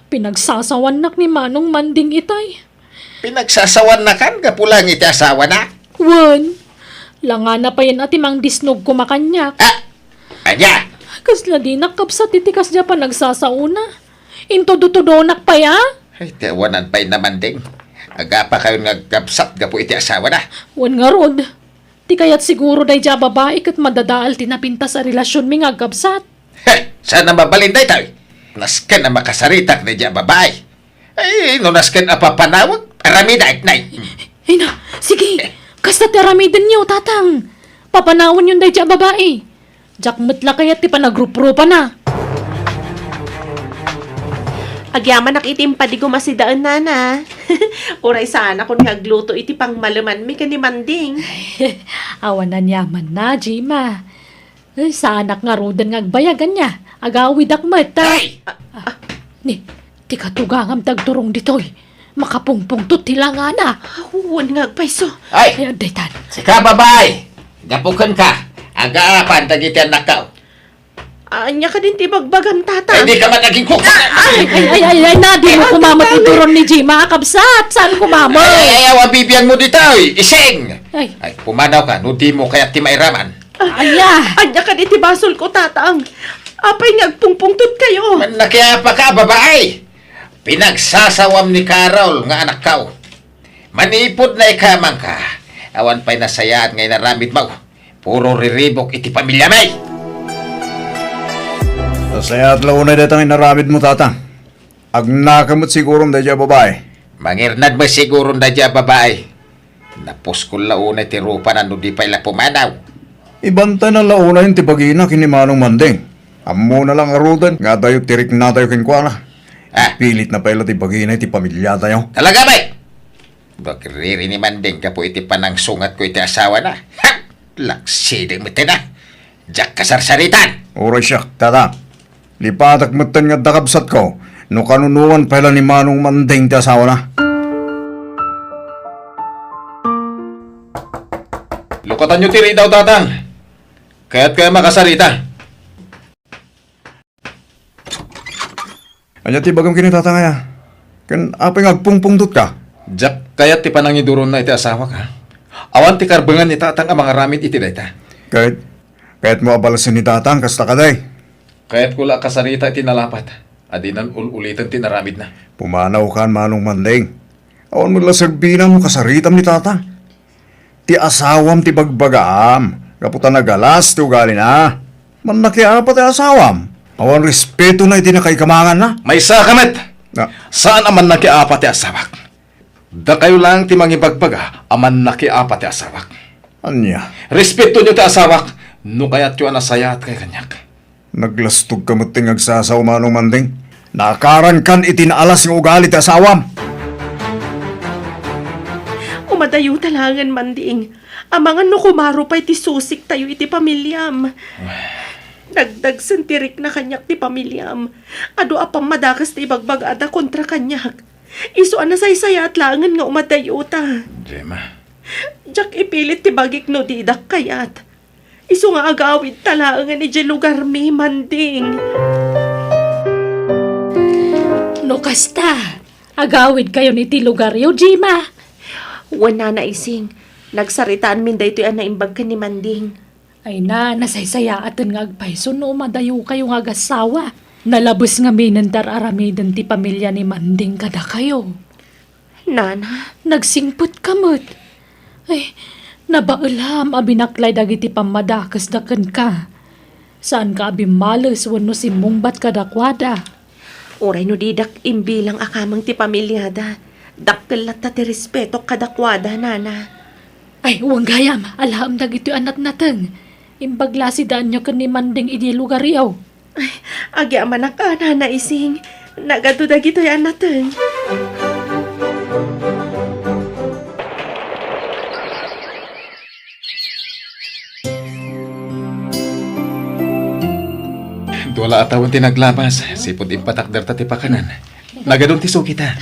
Pinagsasawannak ni Manong Manding itay. Pinagsasawannakan gapu laeng iti asawana? Wen, langana payen a ti mangdisnog koma kaniak. Ah! Ania? Kasla dinak kabsat iti kasdiay a panagsasaona. Intudotudonak pay a? Ay, ti awanan pay na, Manding. Agapakayon nga agkabsat gapu iti asawana. Wen ngarud, ti kayat siguro daydiay a babai ket madadael ti napintas a relasionmi nga agkabsat. He, saan a mabalin daytoy? Nasken a makasaritak daydiay a babai. Ay, no nasken a papanawek, aramidak, nay. Ay na, sige, kasta ti aramidenyo, Tatang. Papanawenyon daydiay a babai. Diak met la kayat ti panagruprupana. Agyamanak iti impadigum a sidaen, Nana. Uray saanakon nga agluto iti pangmalemanmi ken ni Manding. Awan aniamanna, Jima. Eh, saanak ngaruden nga agbayag, ania? Agawidak met, a. Ay! Ah, ah, ni, ti katugangam ti agturong ditoy. Makapungpungtot ti langana. Wen nga agpayso. Ay! Ay, adda itan. Sika, babai! Gapu kenka, agaapan dagiti annakko. Ania kadin ti ibagbagam, Tatang? Ay, dika man agingkukma. Ay, ay, ay, ay, ay, na, dimo koma met ituron ni Jima, kabsat. Saan koma met? Ay, ay, ay, awan bibiangmo ditoy. Ising! Ay. Ay, pumanawka, no dimo kayat ti mairaman. Ania? Ania kadi ti basolko, Tatang? Apay nga agpungpungtotkayo? Mannakiapaka, babai! Pinagsasawam ni Carol nga anakko. Manipud naikamangka, awan pay nasayaat nga inaramidmo. Puro riribuk iti pamiliami. Nasayaat la unay dayta nga inaramidmo, Tatang. Agnaka met siguron daydiay a babai. Mangirnad met siguron daydiay a babai. Napuskol la unay ti rupana no di pay la pumanaw. Ibantayna la unay ti bagina ken ni Manong Manding. Ammona la ngaruden nga adayo ti riknatayo kenkuana. Ah. Ipilitna pay la ti bagina iti pamiliatayo. Talaga, bay? Agriri ni Manding gapu iti panangsungatko iti asawana. Ha! Laksidi met na. Diak kasarsaritan. Uray siak, Tatang. Lipatek metten nga adda kabsatko no kanunongan pay la ni Manong Manding ti asawana. Lukatanyo ti ridaw, Tatang. Kayatko a makasarita. Ania ti ibagam ken ni Tatang aya? Ken apay nga agpungpungtotka? Diak kayat ti panangiduronna iti asawak, ha? Awan ti karbengan ni Tatang a mangaramid iti dayta. Ket, kayatmo a balasen ni Tatang, kasta kadi? Kayatko la a kasarita iti nalapat, a dinan ul-uliten ti inaramidna. Pumanawkan, Manong Manding. Awan met la serbina no kasaritam ni Tatang. Ti asawam ti bagbagaam, gapu ta nagalas ti ugalina. Mannakiapa ti asawam. Awan respetona iti nakaikamanganna. Maysaka met! Na- Saan a mannakiapa ti asawak. Dakayo laeng ti mangibagbaga a mannakiapa ti asawak. Ania? Respetonyo ti asawak no kayatyo a nasayaat kaniak. Naglastogka met ti nga agsasaw, Manong Manding. Naakarankan iti naalas nga ugali ti asawam. Umadayota laengen, Manding. Amangan no kumaro pay ti susiktayo iti pamiliam. Dagdagsen ti rikna kaniak ti pamiliam. Adu a pammadakes ti ibagbagada kontra kaniak. Isu a nasaysayaat laengen nga umadayota. Gemma. Diak ipilit ti bagik no didak kayat. Isu nga agawidta laengen idiay lugarmi, Manding. No kasta, agawidkayon iti lugaryo, Jima. Wen, Nana Ising, nagsaritaanmin daytoy a naimbag ken ni Manding. Ay na, nasaysayaaten nga agpayso no umadayokayo nga agassawa. Nalabes ngaminen ti ar-aramiden ti pamilya ni Manding kadakayo. Nana? Nagsingpetka met. Ay, nabaelam a binaklay dagiti pammadakesda kenka. Saanka a bimmales wenno simmungbat kadakuada. Uray no didak imbilang a kameng ti pamiliada, dakkel latta ti respetok kadakuada, Nana. Ay, wen gayam, alaem dagitoy a natnateng. Imbag la a sidaanyo ken ni Manding idiay lugaryo. Ay, agyamanak a, Nana Ising. Nagadu dagitoy a nateng. Dua la a tawen ti naglabas, sipud impatakderta ti pakanan. Nagadun ti sukita.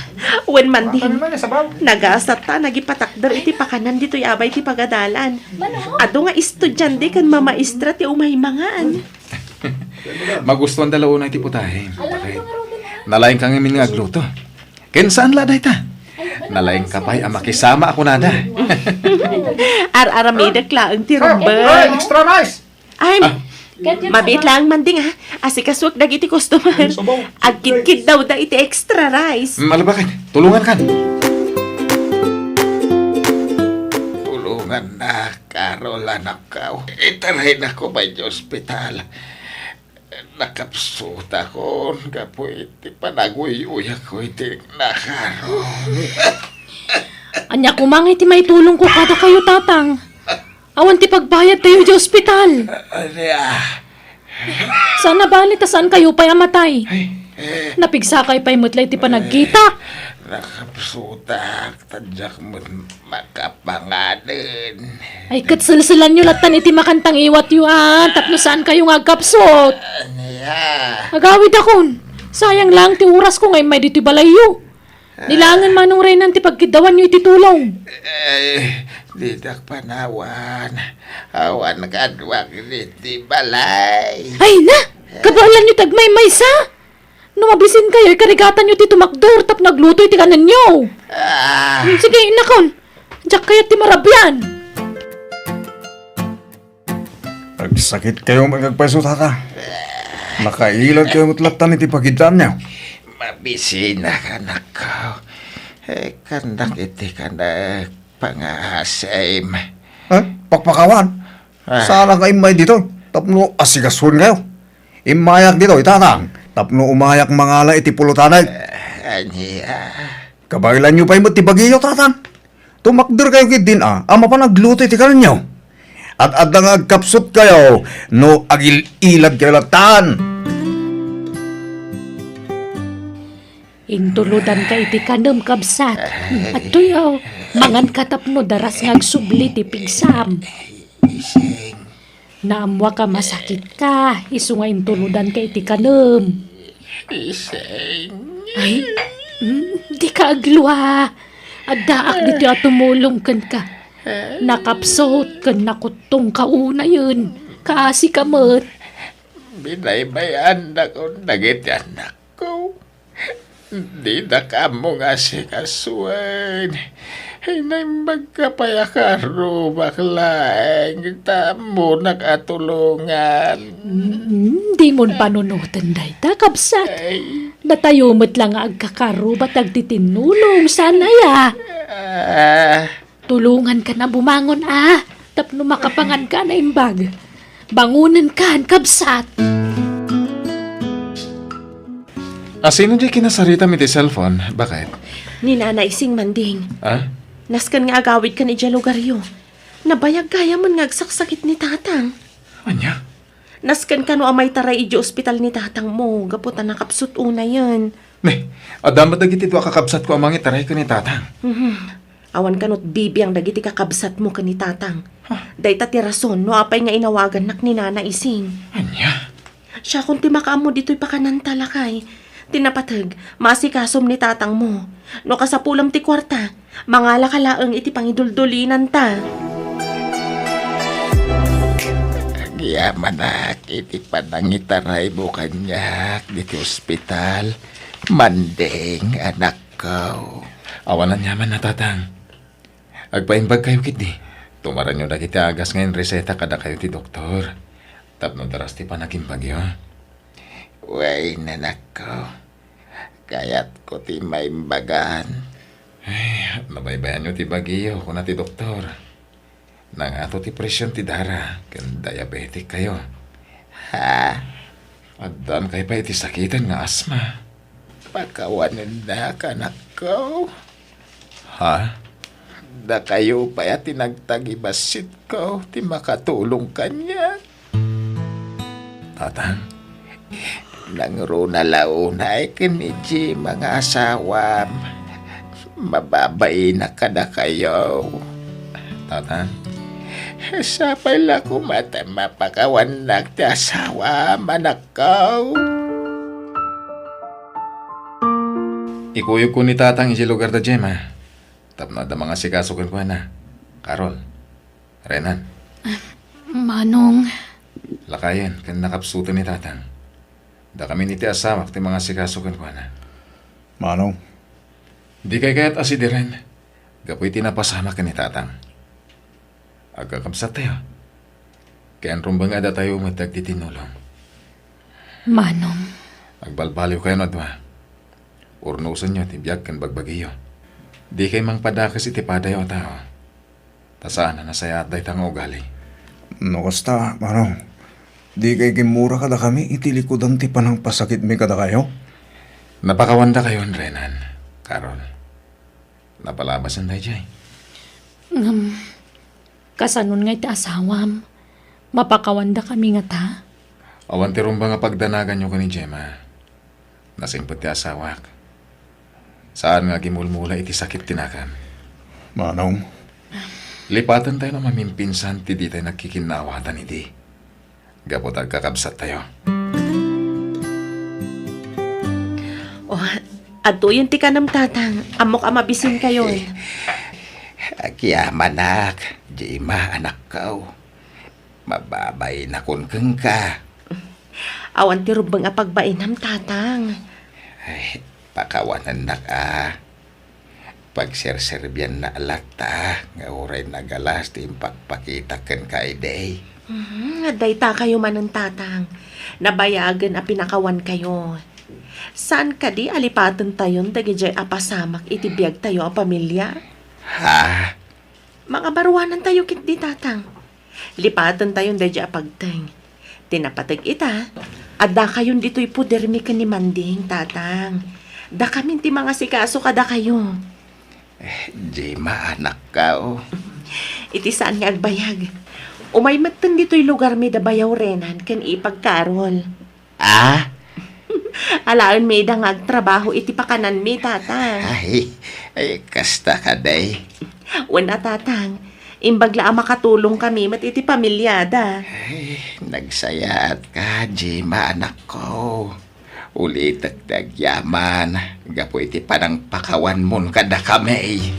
Wen, Manding. Nagasatta a nagipatakder iti pakanan ditoy abay ti pagadalan. Adu nga estudiante ken mamaestra ti umay mangan. Magustuanda la unay ti putahe. Nalaingka ngamin nga agluto. Ken saan la dayta? Nalaingka pay a makisama a kunada. Ar-aramidek laeng ti rumbeng. Ay, extra rice! Ay, mabiit laeng, Manding, ha? Asikasuek dagiti customer. Agkidkiddawda iti extra rice. Malabakan, tulungankan. Tulongannak, Carol, anakko. Itaraynako pay iti ospital. Nakapsutakon gapu iti panaguyuyakko iti nakaron. Ania koma nga iti maitulongko kadakayo, Tatang? Awan ti pagbayadtayo iti ospital. Ania? Saan a bale ta saankayo pay a matay. Ay, eh. Napigsakay pay met la iti panagkitak. Nakapsutak, ta diak met makapanganen. Ay, ket selselanyo lattan iti makantangiwatyo, a, tapno saankayo nga agkapsut. Ania? Agawidakon. Sayang laeng ti orasko nga immay ditoy balayyo. Ni laengen manong raynan ti pagkiddawanyo iti tulong. Ay, didak panawan. Awan kaduak ditoy balay. Ay na! Kabaelanyo ti agmaymaysa! No mabisinkayo, ikarigatanyo ti tumakder tapno agluto iti kanenyo. Ah. Hmm, sige, innakon. Diak kayat ti marabian. Agsakitkayo met nga agpayso, Tata. Nakailadkayo met lattan iti pagiddaanyo. Mabisinak, anakko. Eh, kandak iti kanek pangaasim. Eh, pakpakawan? Ah. Saanak nga immay ditoy tapno asikasuenkayo. Immayak ditoy, Tatang, tapno umayak mangala iti pulotangek. Eh, ania? Kabaelanyo pay met ti bagiyo, Tatang. Tumakderkayo ketdin a, a mapan agluto iti kanenyo. Ad-adda nga agkapsutkayo no agil-iladkayo lattan. Intulodanka iti kanem, kabsat. Adtoy, aw, manganka tapno daras nga agsubli ti pigsam. Ising. Naammoak a masakitka, isu nga intulodanka iti kanem. Ising. Ay, mm, dika aglua. Addaak ditoy a tumulong kenka. Nakapsut ken nakuttongka unayen. Kaasika met. Binaybay-annakon dagiti annakko. Didak ammo nga asikasuen. Naimbagka pay a karrubak laeng ta ammonak a tulongan. Mm, dimon panunoten dayta, kabsat. Ay. Datayo met la nga agkakarruba ti agtitinnulong, saan aya? Ah. Tulongankan a bumangon a, tapno makapanganka a naimbag. Bangonenkan, kabsat. Asino diay kinasaritam iti cellphone, baket? Ni Nana Ising, Manding. Ah? Nasken nga agawidkan idiay lugaryo. Nabayag gayamen nga agsaksakit ni Tatang. Ania? Nasken kano a maitaray idiay ospital ni tatangmo gapu ta nakapsut unayen. Ne, adda met dagiti dua a kakabsatko a mangitaray ken ni tatang. Mhm. Awan kano ti bibiang dagiti kakabsatmo ken ni tatang. Ha? Dayta ti rason no apay nga inawagannak ni Nana Ising. Ania? Siakon ti makaammo ditoy pakananta, lakay. Ti napateg, maasikasom ni tatangmo. No kasapulem ti kuarta, mangalaka laeng iti pangiduldulinanta. Agyamanak iti panangitaraymo kaniak ditoy ospital. Manding, anakko. Awan aniamanna, Tatang. Agpaimbagkayo ketdi. Tumaranyo dagiti agas nga inreseta kadakayo ti doktor. Tapno daras ti panagimbagyo. Wen, anakko. Kayatko ti maimbagan. Ay, nabaybayanyo ti bagiyo, kuna ti doktor. Nangato ti presion ti dara, ken diabetic kayo. Ha? Addan kay pay iti sakiten nga asma. Pakawanennak, anakko. Ha? Dakayo pay a ti nagtagibasitko ti makatulong kaniak. Tatang? Nangruna la unay ken ni Jim nga asawam. Mababainak kadakayo. Tatang? Sapay la koma ta mapakawannak ti asawam, anakko. Ikuyogko ni Tatang iti lugar da Gemma. Tapno adda mangasikaso kenkuana. Carol. Renan. Manong. Lakayen ken nakapsuten ni Tatang. Dakamin iti asawak ti mangasikaso kenkuana. Manong. Dikay kayat a sidiren gapu iti napasamak ken ni Tatang. Agkakabsattayo. Ken rumbeng a datayo met dagiti tinulong. Manong. Agbalbaliwkayon a dua. Urnosenyo ti biag ken bagbagiyo. Dikay mangpadakes iti padayo a tao. Ta saan a nasayaat dayta nga ugali. No kasta, Manong, dikay gimmura kadakami iti likudan ti panangpasakitmi kadakayo? Napakawandakayon, Renan, Carol. Napalabasen daydiay. Ngem, kasanon nga iti asawam? Mapakawandakami ngata? Awan ti rumbeng a pagdanaganyo ken ni Gemma. Nasingpet ti asawak. Saan nga agimulmula iti sakit ti nakam. Manong. Lipatentayo a mamimpinsan ti ditay nagkikinnaawatan idi. Gapu ta agkakabsattayo. Oh, adtoyen ti kanem, Tatang. Ammok a mabisinkayon. Agyamanak, Gemma, anakko. Mababainakon kenka. Awan ti rumbeng a pagbainam, Tatang. Ay, pakawanennak a. Pagserserbianna latta nga uray nagalas ti impakpakita kenka idi. Mhm, dayta kayo manen, Tatang. Nabayagen a pinakawankayo. Saan kadi a lipatentayon dagidiay a pasamak iti biagtayo a pamilia? Ha? Mangabaruanantayo ketdi, Tatang. Lipatentayon daydiay a pagteng. Ti napateg ita, addakayon ditoy podermi ken ni Manding, Tatang. Dakamin ti mangasikaso kadakayo. Eh, Gemma, anakko. Iti saan nga agbayag, umay metten ditoy lugarmi da bayaw Renan ken ipag Carol. Ah? Alaenmi ida nga agtrabaho iti pakananmi, Tatang. Ay, ay, kasta kadi. Wen a, Tatang. Imbag la a makatulongkami met iti pamiliada. Ay, nagsayaatka, Gemma, anakko. Ulitek ti agyaman gapu iti panangpakawanmon kadakami.